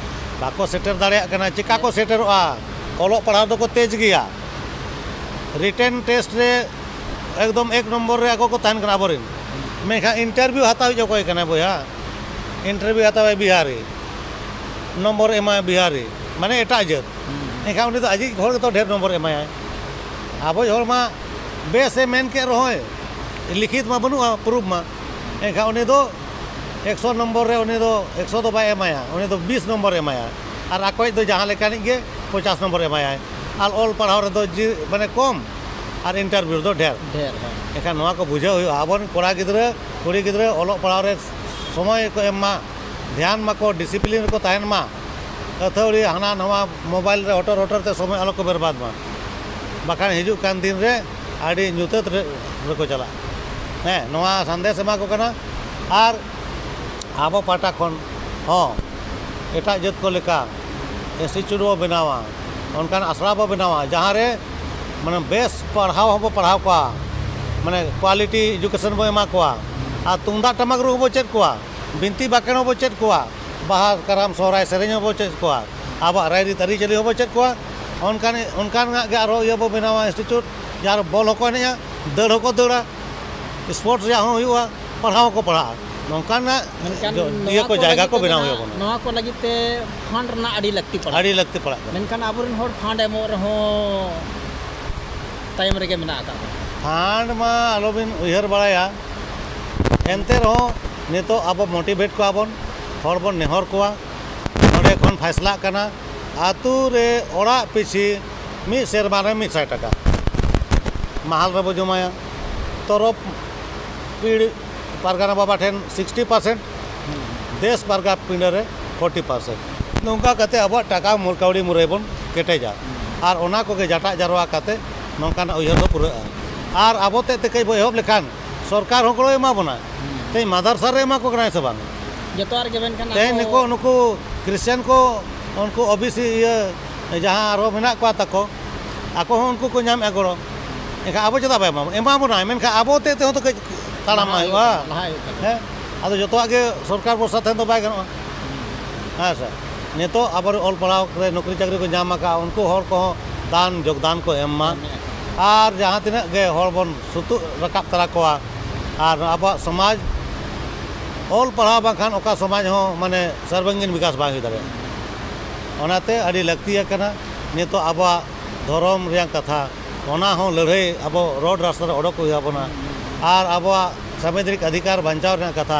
ᱵᱟᱠᱚ ᱥᱮᱴᱮᱨ ᱫᱟᱲᱮᱭᱟᱜ ᱠᱟᱱᱟ᱾ ᱪᱮᱠᱟ ᱠᱚ ᱥᱮᱴᱮᱨᱚᱜᱼᱟ? ᱚᱞᱚᱜ ᱯᱟᱲᱦᱟᱣ ᱫᱚᱠᱚ ᱛᱮᱡᱽ ᱜᱮᱭᱟ, ᱨᱤᱴᱮᱱ ᱴᱮᱥᱴ ᱨᱮ ᱮᱠᱫᱚᱢ ᱮᱠ ᱱᱚᱢᱵᱚᱨ ᱨᱮ ᱟᱠᱚ ᱠᱚ ᱛᱟᱦᱮᱱ ᱠᱟᱱᱟ ᱟᱵᱚᱨᱮᱱ, ᱢᱮᱱᱠᱷᱟᱱ ᱤᱱᱴᱟᱨᱵᱷᱤᱭᱩ ᱦᱟᱛᱟᱣᱤᱡ ᱚᱠᱚᱭ ᱠᱟᱱᱟᱭ ᱵᱚᱭᱦᱟ? ᱤᱱᱴᱟᱨᱵᱷᱤᱭᱩ ᱦᱟᱛᱟᱣᱟᱭ ᱵᱤᱦᱟᱨᱤ, ᱱᱚᱢᱵᱚᱨ ᱮᱢᱟᱭ ᱵᱤᱦᱟᱨᱤ, ᱢᱟᱱᱮ ᱮᱴᱟᱜ ᱡᱟᱹᱛ᱾ ᱮᱱᱠᱷᱟᱱ ᱩᱱᱤ ᱫᱚ ᱟᱡᱤᱡ ᱦᱚᱲ ᱜᱮᱛᱚ ᱰᱷᱮᱨ ᱱᱚᱢᱵᱚᱨ ᱮᱢᱟᱭᱟᱭ᱾ ᱟᱵᱚᱭᱤᱡ ᱦᱚᱲ ᱢᱟ ᱵᱮᱥᱮ ᱢᱮᱱ ᱠᱮᱫ ᱨᱮᱦᱚᱸᱭ, ᱞᱤᱠᱷᱤᱛ ᱢᱟ ᱵᱟᱹᱱᱩᱜᱼᱟ, ᱯᱨᱩᱯᱷ ᱢᱟ, ᱮᱱᱠᱷᱟᱱ ᱩᱱᱤ ᱫᱚ ᱮᱠᱥᱚ ᱱᱚᱢᱵᱚᱨ ᱨᱮ ᱩᱱᱤ ᱫᱚ ᱮᱠᱥᱚ ᱫᱚ ᱵᱟᱭ ᱮᱢᱟᱭᱟ, ᱩᱱᱤ ᱫᱚ ᱵᱤᱥ ᱱᱚᱢᱵᱚᱨ ᱮᱢᱟᱭᱟ᱾ ᱟᱨ ᱟᱠᱚᱭᱤᱡ ᱫᱚ ᱡᱟᱦᱟᱸ ᱞᱮᱠᱟᱱᱤᱡ ᱜᱮ ᱯᱚᱪᱟᱥ ᱱᱚᱢᱵᱚᱨ ᱮᱢᱟᱭᱟᱭ᱾ ᱟᱨ ᱚᱞ ᱯᱟᱲᱦᱟᱣ ᱨᱮᱫᱚ ᱡᱤ ᱢᱟᱱᱮ ᱠᱚᱢ, ᱟᱨ ᱤᱱᱴᱟᱨᱵᱷᱤᱭᱩ ᱨᱮᱫᱚ ᱰᱷᱮᱨ᱾ ᱰᱷᱮᱨ, ᱦᱮᱸ᱾ ᱮᱱᱠᱷᱟᱱ ᱱᱚᱣᱟ ᱠᱚ ᱵᱩᱡᱷᱟᱹᱣ ᱦᱩᱭᱩᱜᱼᱟ᱾ ᱟᱵᱚᱨᱮᱱ ᱠᱚᱲᱟ ᱜᱤᱫᱽᱨᱟᱹ, ᱠᱩᱲᱤ ᱜᱤᱫᱽᱨᱟᱹ ᱚᱞᱚᱜ ᱯᱟᱲᱦᱟᱣ ᱨᱮ ᱥᱚᱢᱚᱭ ᱠᱚ ᱮᱢ ᱢᱟ, ᱫᱷᱮᱭᱟᱱ ᱢᱟᱠᱚ, ᱰᱤᱥᱤᱯᱞᱤᱱ ᱨᱮᱠᱚ ᱛᱟᱦᱮᱱ ᱢᱟ᱾ ᱟᱹᱛᱷᱟᱹᱣᱲᱤ ᱦᱟᱱᱟ ᱱᱟᱣᱟ ᱢᱳᱵᱟᱭᱤᱞ ᱨᱮ ᱦᱚᱴᱚᱨ ᱦᱚᱴᱚᱨ ᱛᱮ ᱥᱚᱢᱚᱭ ᱟᱞᱚ ᱠᱚ ᱵᱮᱨᱵᱟᱫᱽ ᱢᱟ, ᱵᱟᱠᱷᱟᱱ ᱦᱤᱡᱩᱜ ᱠᱟᱱ ᱫᱤᱱ ᱨᱮ ᱟᱹᱰᱤ ᱧᱩᱛᱟᱹᱛ ᱨᱮ, ᱨᱮᱠᱚ ᱪᱟᱞᱟᱜᱼᱟ᱾ ᱦᱮᱸ, ᱱᱚᱣᱟ ᱥᱟᱸᱫᱮᱥ ᱮᱢᱟ ᱠᱚ ᱠᱟᱱᱟ᱾ ᱟᱨ ᱟᱵᱚ ᱯᱟᱦᱴᱟ ᱠᱷᱚᱱ ᱦᱚᱸ ᱮᱴᱟᱜ ᱡᱟᱹᱛ ᱠᱚ ᱞᱮᱠᱟ ᱤᱱᱥᱴᱤᱴᱭᱩᱴ ᱵᱚ ᱵᱮᱱᱟᱣᱟ, ᱚᱱᱠᱟᱱ ᱟᱥᱲᱟ ᱵᱚ ᱵᱮᱱᱟᱣᱟ, ᱡᱟᱦᱟᱸ ᱨᱮ ᱢᱟᱱᱮ ᱵᱮᱥ ᱯᱟᱲᱦᱟᱣ ᱦᱚᱸᱵᱚ ᱯᱟᱲᱦᱟᱣ ᱠᱚᱣᱟ, ᱢᱟᱱᱮ ᱠᱣᱟᱞᱤᱴᱤ ᱮᱰᱩᱠᱮᱥᱚᱱ ᱵᱚ ᱮᱢᱟ ᱠᱚᱣᱟ, ᱟᱨ ᱛᱩᱢᱫᱟᱜ ᱴᱟᱢᱟᱠ ᱨᱩ ᱦᱚᱸᱵᱚ ᱪᱮᱫ ᱠᱚᱣᱟ, ᱵᱤᱱᱛᱤ ᱵᱟᱠᱷᱮᱬ ᱦᱚᱸᱵᱚ ᱪᱮᱫ ᱠᱚᱣᱟ, ᱵᱟᱦᱟ, ᱠᱟᱨᱟᱢ, ᱥᱚᱦᱨᱟᱭ ᱥᱮᱨᱮᱧ ᱦᱚᱸᱵᱚ ᱪᱮᱫ ᱠᱚᱣᱟ, ᱟᱵᱚᱣᱟᱜ ᱨᱟᱭᱨᱤᱛ ᱟᱹᱨᱤᱪᱟᱹᱞᱤ ᱦᱚᱸᱵᱚ ᱪᱮᱫ ᱠᱚᱣᱟ᱾ ᱚᱱᱠᱟᱱ, ᱚᱱᱠᱟᱱᱟᱜ ᱜᱮ ᱟᱨᱦᱚᱸ ᱤᱭᱟᱹ ᱵᱚ ᱵᱮᱱᱟᱣᱟ, ᱤᱱᱥᱴᱤᱴᱭᱩᱴ, ᱡᱟᱦᱟᱸ ᱨᱮ ᱵᱚᱞ ᱦᱚᱸᱠᱚ ᱮᱱᱮᱡᱼᱟ, ᱫᱟᱹᱲ ᱦᱚᱸᱠᱚ ᱫᱟᱹᱲᱟ, ᱥᱯᱳᱨᱴᱥ ᱨᱮᱭᱟᱜ ᱦᱚᱸ ᱦᱩᱭᱩᱜᱼᱟ, ᱯᱟᱲᱦᱟᱣ ᱦᱚᱸᱠᱚ ᱯᱟᱲᱦᱟᱜᱼᱟ᱾ ᱱᱚᱝᱠᱟᱱᱟᱜ ᱢᱮᱱᱠᱷᱟᱱ ᱡᱚ-, ᱱᱚᱣᱟ ᱤᱭᱟᱹ ᱠᱚ ᱠᱚ ᱡᱟᱭᱜᱟ ᱞᱟᱹᱜᱤᱫ ᱠᱚ ᱛᱮᱫᱚ ᱵᱮᱱᱟᱣ ᱦᱟᱸᱜ, ᱦᱩᱭᱩᱜ ᱟᱵᱚᱱᱟ᱾ ᱱᱚᱣᱟ ᱠᱚ ᱞᱟᱹᱜᱤᱫ ᱛᱮ ᱯᱷᱟᱱᱰ ᱨᱮᱱᱟᱜ ᱟᱹᱰᱤ ᱞᱟᱹᱠᱛᱤ ᱯᱟᱲᱟᱜ ᱟᱹᱰᱤ ᱠᱟᱱᱟ᱾ ᱞᱟᱹᱠᱛᱤ ᱯᱟᱲᱟᱜ ᱠᱟᱱᱟ᱾ ᱢᱮᱱᱠᱷᱟᱱ ᱟᱵᱚᱨᱮᱱ ᱦᱚᱲ ᱯᱷᱟᱱᱰ ᱮᱢᱚᱜ ᱨᱮᱦᱚᱸ ᱛᱟᱭᱚᱢ ᱨᱮᱜᱮ ᱢᱮᱱᱟᱜ ᱟᱠᱟᱫ ᱠᱚᱣᱟ᱾ ᱯᱷᱟᱱᱰ ᱢᱟ ᱟᱞᱚᱵᱤᱱ ᱩᱭᱦᱟᱹᱨ ᱵᱟᱲᱟᱭᱟ, ᱮᱱᱛᱮ ᱨᱮᱦᱚᱸ ᱱᱤᱛᱚᱜ ᱟᱵᱚ ᱢᱳᱴᱤᱵᱷᱮᱴ ᱠᱚᱣᱟ ᱵᱚᱱ, ᱦᱚᱲ ᱵᱚᱱ ᱱᱮᱦᱚᱨ ᱠᱚᱣᱟ᱾ ᱱᱚᱰᱮ ᱠᱷᱚᱱ ᱯᱷᱟᱭᱥᱞᱟᱜ ᱠᱟᱱᱟ, ᱟᱹᱛᱩ ᱨᱮ ᱚᱲᱟᱜ ᱯᱤᱪᱷᱤ ᱢᱤᱫ ᱥᱮᱨᱢᱟ ᱨᱮ ᱢᱤᱫ ᱥᱟᱭ ᱴᱟᱠᱟ ᱢᱟᱦᱟᱞ ᱨᱮᱵᱚ ᱡᱚᱢᱟᱭᱟ᱾ ᱛᱚᱨᱚᱯ ᱯᱤᱲ ᱯᱟᱨᱜᱟᱱᱟ ᱵᱟᱵᱟ ᱴᱷᱮᱱ ᱥᱤᱠᱥᱴᱤ ᱯᱟᱨᱥᱮᱱᱴ, ᱫᱮᱥ ᱯᱟᱨᱜᱟ ᱯᱤᱸᱰᱟᱹ ᱨᱮ ᱯᱷᱳᱨᱴᱤ ᱯᱟᱨᱥᱮᱱᱴ᱾ ᱱᱚᱝᱠᱟ ᱠᱟᱛᱮ ᱟᱵᱚᱣᱟᱜ ᱴᱟᱠᱟ ᱢᱩᱞ ᱠᱟᱹᱣᱰᱤ ᱢᱩᱨᱟᱹᱭ ᱵᱚᱱ ᱠᱮᱴᱮᱡᱟ᱾ ᱟᱨ ᱚᱱᱟ ᱠᱚᱜᱮ ᱡᱟᱴᱟᱜ ᱡᱟᱨᱣᱟ ᱠᱟᱛᱮ ᱱᱚᱝᱠᱟᱱᱟᱜ ᱩᱭᱦᱟᱹᱨ ᱫᱚ ᱯᱩᱨᱟᱹᱜᱼᱟ᱾ ᱟᱨ ᱟᱵᱚ ᱛᱮᱫ ᱛᱮ ᱠᱟᱹᱡ ᱵᱚ ᱮᱦᱚᱵ ᱞᱮᱠᱷᱟᱱ ᱥᱚᱨᱠᱟᱨ ᱦᱚᱸ ᱜᱚᱲᱚᱭ ᱮᱢᱟ ᱵᱚᱱᱟ᱾ ᱛᱮᱦᱮᱧ ᱢᱟᱫᱟᱨᱥᱟ ᱨᱮ ᱮᱢᱟ ᱠᱚ ᱠᱟᱱᱟᱭ ᱥᱮ ᱵᱟᱝ? ᱡᱚᱛᱚᱣᱟᱜ ᱨᱮᱜᱮ ᱢᱮᱱᱠᱷᱟᱱ ᱛᱮᱦᱮᱧ ᱟᱵᱚ ᱱᱩᱠᱩ, ᱱᱩᱠᱩ ᱠᱷᱨᱤᱥᱪᱟᱱ ᱠᱚ, ᱩᱱᱠᱩ ᱳᱵᱤᱥᱤ ᱤᱭᱟᱹ ᱡᱟᱦᱟᱸ ᱟᱨᱦᱚᱸ ᱢᱮᱱᱟᱜ ᱠᱚᱣᱟ ᱛᱟᱠᱚ, ᱟᱠᱚ ᱦᱚᱸ ᱩᱱᱠᱩ ᱠᱚ ᱧᱟᱢᱮᱫᱼᱟ ᱜᱚᱲᱚ᱾ ᱮᱱᱠᱷᱟᱱ ᱟᱵᱚ ᱪᱮᱫᱟᱜ ᱵᱟᱭ ᱮᱢᱟ ᱵᱚᱱᱟ? ᱮᱢᱟ ᱵᱚᱱᱟᱭ, ᱢᱮᱱᱠᱷᱟᱱ ᱟᱵᱚ ᱛᱮᱫ ᱛᱮᱦᱚᱸ ᱛᱚ ᱠᱟᱹᱡ ᱛᱟᱲᱟᱢ ᱢᱟ ᱞᱟᱦᱟ ᱦᱩᱭᱩᱜᱼᱟ᱾ ᱦᱩᱭᱩᱜ ᱛᱟᱵᱚᱱᱟ, ᱞᱟᱦᱟ ᱦᱩᱭᱩᱜ ᱛᱟᱵᱚᱱᱟ᱾ ᱦᱮᱸ? ᱟᱫᱚ ᱡᱚᱛᱚᱣᱟᱜ ᱜᱮ ᱥᱚᱨᱠᱟᱨ ᱵᱷᱚᱨᱥᱟ ᱛᱟᱦᱮᱸ ᱫᱚ ᱵᱟᱭ ᱜᱟᱱᱚᱜᱼᱟ᱾ ᱦᱮᱸ ᱥᱮ? ᱱᱤᱛᱚᱜ ᱟᱵᱚᱨᱮᱱ ᱚᱞ ᱯᱟᱲᱦᱟᱣ ᱨᱮ ᱱᱚᱠᱨᱤ ᱪᱟᱹᱠᱨᱤ ᱠᱚ ᱧᱟᱢ ᱟᱠᱟᱫᱼᱟ, ᱩᱱᱠᱩ ᱦᱚᱲ ᱠᱚᱦᱚᱸ ᱫᱟᱱ ᱡᱳᱜᱽᱫᱟᱱ ᱠᱚ ᱮᱢ ᱢᱟ᱾ ᱟᱨ ᱡᱟᱦᱟᱸ ᱛᱤᱱᱟᱹᱜ ᱜᱮ ᱦᱚᱲ ᱵᱚᱱ ᱥᱩᱛᱩᱜ ᱨᱟᱠᱟᱵ ᱛᱟᱨᱟ ᱠᱚᱣᱟ, ᱟᱨ ᱟᱵᱚᱣᱟᱜ ᱥᱚᱢᱟᱡᱽ, ᱚᱞ ᱯᱟᱲᱦᱟᱣ ᱵᱟᱝᱠᱷᱟᱱ ᱚᱠᱟ ᱥᱚᱢᱟᱡᱽ ᱦᱚᱸ ᱢᱟᱱᱮ ᱥᱟᱨᱵᱟᱝᱜᱤᱱ ᱵᱤᱠᱟᱥ ᱵᱟᱝ ᱦᱩᱭ ᱫᱟᱲᱮᱭᱟᱜᱼᱟ᱾ ᱚᱱᱟᱛᱮ ᱟᱹᱰᱤ ᱞᱟᱹᱠᱛᱤ ᱟᱠᱟᱱᱟ ᱱᱤᱛᱚᱜ ᱟᱵᱚᱣᱟᱜ ᱫᱷᱚᱨᱚᱢ ᱨᱮᱭᱟᱜ ᱠᱟᱛᱷᱟ, ᱚᱱᱟ ᱦᱚᱸ ᱞᱟᱹᱲᱦᱟᱹᱭ ᱟᱵᱚ ᱨᱳᱰ ᱨᱟᱥᱛᱟ ᱨᱮ ᱚᱰᱚᱠ ᱦᱩᱭ ᱟᱵᱚᱱᱟ᱾ ᱟᱨ ᱟᱵᱚᱣᱟᱜ ᱥᱟᱝᱵᱤᱫᱷᱟᱱᱤᱠ ᱚᱫᱷᱤᱠᱟᱨ ᱵᱟᱧᱪᱟᱣ ᱨᱮᱱᱟᱜ ᱠᱟᱛᱷᱟ,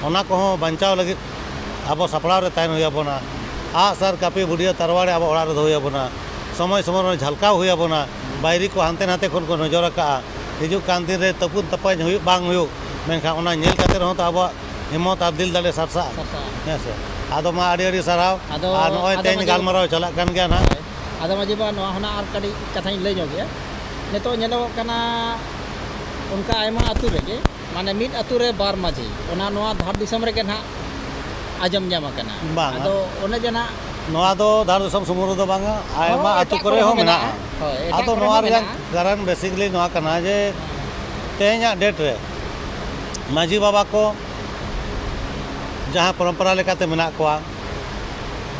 ᱚᱱᱟ ᱠᱚᱦᱚᱸ ᱵᱟᱧᱪᱟᱣ ᱞᱟᱹᱜᱤᱫ ᱟᱵᱚ ᱥᱟᱯᱲᱟᱣ ᱨᱮ ᱛᱟᱦᱮᱱ ᱦᱩᱭ ᱟᱵᱚᱱᱟ᱾ ᱟᱜᱼᱥᱟᱨ, ᱠᱟᱹᱯᱤ, ᱵᱷᱩᱰᱤᱭᱟᱹ, ᱛᱟᱨᱣᱟᱲᱤ ᱟᱵᱚ ᱚᱲᱟᱜ ᱨᱮ ᱫᱚᱦᱚ ᱦᱩᱭ ᱟᱵᱚᱱᱟ᱾ ᱥᱚᱢᱚᱭ ᱥᱚᱢᱚᱭ ᱨᱮ ᱡᱷᱟᱞᱠᱟᱣ ᱦᱩᱭ ᱟᱵᱚᱱᱟ᱾ ᱵᱟᱹᱭᱨᱤ ᱠᱚ ᱦᱟᱱᱛᱮ ᱱᱟᱛᱮ ᱠᱷᱚᱱ ᱠᱚ ᱱᱚᱡᱚᱨ ᱟᱠᱟᱜᱼᱟ᱾ ᱦᱤᱡᱩᱜ ᱠᱟᱱ ᱫᱤᱱ ᱨᱮ ᱛᱟᱹᱯᱩᱫ ᱛᱟᱯᱟᱧ ᱦᱩᱭᱩᱜ ᱵᱟᱝ ᱦᱩᱭᱩᱜ, ᱢᱮᱱᱠᱷᱟᱱ ᱚᱱᱟ ᱧᱮᱞ ᱠᱟᱛᱮ ᱨᱮᱦᱚᱸ ᱛᱚ ᱟᱵᱚᱣᱟᱜ ᱦᱤᱢᱢᱚᱛ ᱟᱨ ᱫᱤᱞ ᱫᱟᱲᱮ ᱥᱟᱨᱥᱟᱜᱼᱟ᱾ ᱥᱟᱨᱥᱟᱜᱼᱟ᱾ ᱦᱮᱸ ᱥᱮ? ᱟᱫᱚ ᱢᱟ ᱟᱹᱰᱤ ᱟᱹᱰᱤ ᱥᱟᱨᱦᱟᱣ᱾ ᱟᱫᱚ, ᱟᱨ ᱱᱚᱜᱼᱚᱭ ᱟᱫᱚ ᱛᱮᱦᱮᱧ ᱢᱟᱹᱡᱷᱤ ᱜᱟᱞᱢᱟᱨᱟᱣ ᱪᱟᱞᱟᱜ ᱠᱟᱱ ᱜᱮᱭᱟ ᱱᱟᱦᱟᱜ᱾ ᱦᱳᱭ᱾ ᱟᱫᱚ ᱢᱟᱹᱡᱷᱤ ᱵᱟᱵᱟ, ᱱᱚᱣᱟ ᱦᱚᱸ ᱱᱟᱜ ᱟᱨ ᱠᱟᱹᱴᱤᱡ ᱠᱟᱛᱷᱟᱧ ᱞᱟᱹᱭ ᱧᱚᱜ ᱜᱮᱭᱟ᱾ ᱱᱤᱛᱚᱜ ᱧᱮᱞᱚᱜᱚᱜ ᱠᱟᱱᱟ, ᱚᱱᱠᱟ ᱟᱭᱢᱟ ᱟᱹᱛᱩ ᱨᱮᱜᱮ, ᱢᱟᱱᱮ, ᱢᱤᱫ ᱟᱹᱛᱩ ᱨᱮ ᱵᱟᱨ ᱢᱟᱹᱡᱷᱤ, ᱚᱱᱟ ᱱᱚᱣᱟ ᱫᱷᱟᱲ ᱫᱤᱥᱚᱢ ᱨᱮᱜᱮ ᱱᱟᱦᱟᱜ ᱟᱸᱡᱚᱢ ᱧᱟᱢ ᱟᱠᱟᱱᱟ᱾ ᱵᱟᱝ, ᱟᱫᱚ ᱚᱱᱮ ᱡᱮ ᱱᱟᱦᱟᱜ ᱱᱚᱣᱟ ᱫᱚ ᱫᱷᱟᱲ ᱫᱤᱥᱚᱢ ᱥᱩᱢᱩᱝ ᱨᱮᱫᱚ ᱵᱟᱝᱟ, ᱟᱭᱢᱟ ᱦᱳᱭ, ᱟᱹᱛᱩ ᱮᱴᱟᱜ ᱠᱚᱨᱮ ᱠᱚᱨᱮ ᱦᱚᱸ ᱦᱚᱸ ᱢᱮᱱᱟᱜᱼᱟ᱾ ᱢᱮᱱᱟᱜᱼᱟ᱾ ᱦᱳᱭ, ᱮᱴᱟᱜ ᱟᱫᱚ ᱠᱚᱨᱮ ᱱᱚᱣᱟ ᱦᱚᱸ ᱨᱮᱭᱟᱜ ᱢᱮᱱᱟᱜᱼᱟ᱾ ᱠᱟᱨᱚᱱ basically ᱱᱚᱣᱟ ᱠᱟᱱᱟ ᱡᱮ ᱛᱮᱦᱮᱧᱟᱜ date ᱨᱮ ᱢᱟᱹᱡᱷᱤ ᱵᱟᱵᱟ ᱠᱚ ᱡᱟᱦᱟᱸ ᱯᱚᱨᱚᱢᱯᱚᱨᱟ ᱞᱮᱠᱟᱛᱮ ᱢᱮᱱᱟᱜ ᱠᱚᱣᱟ,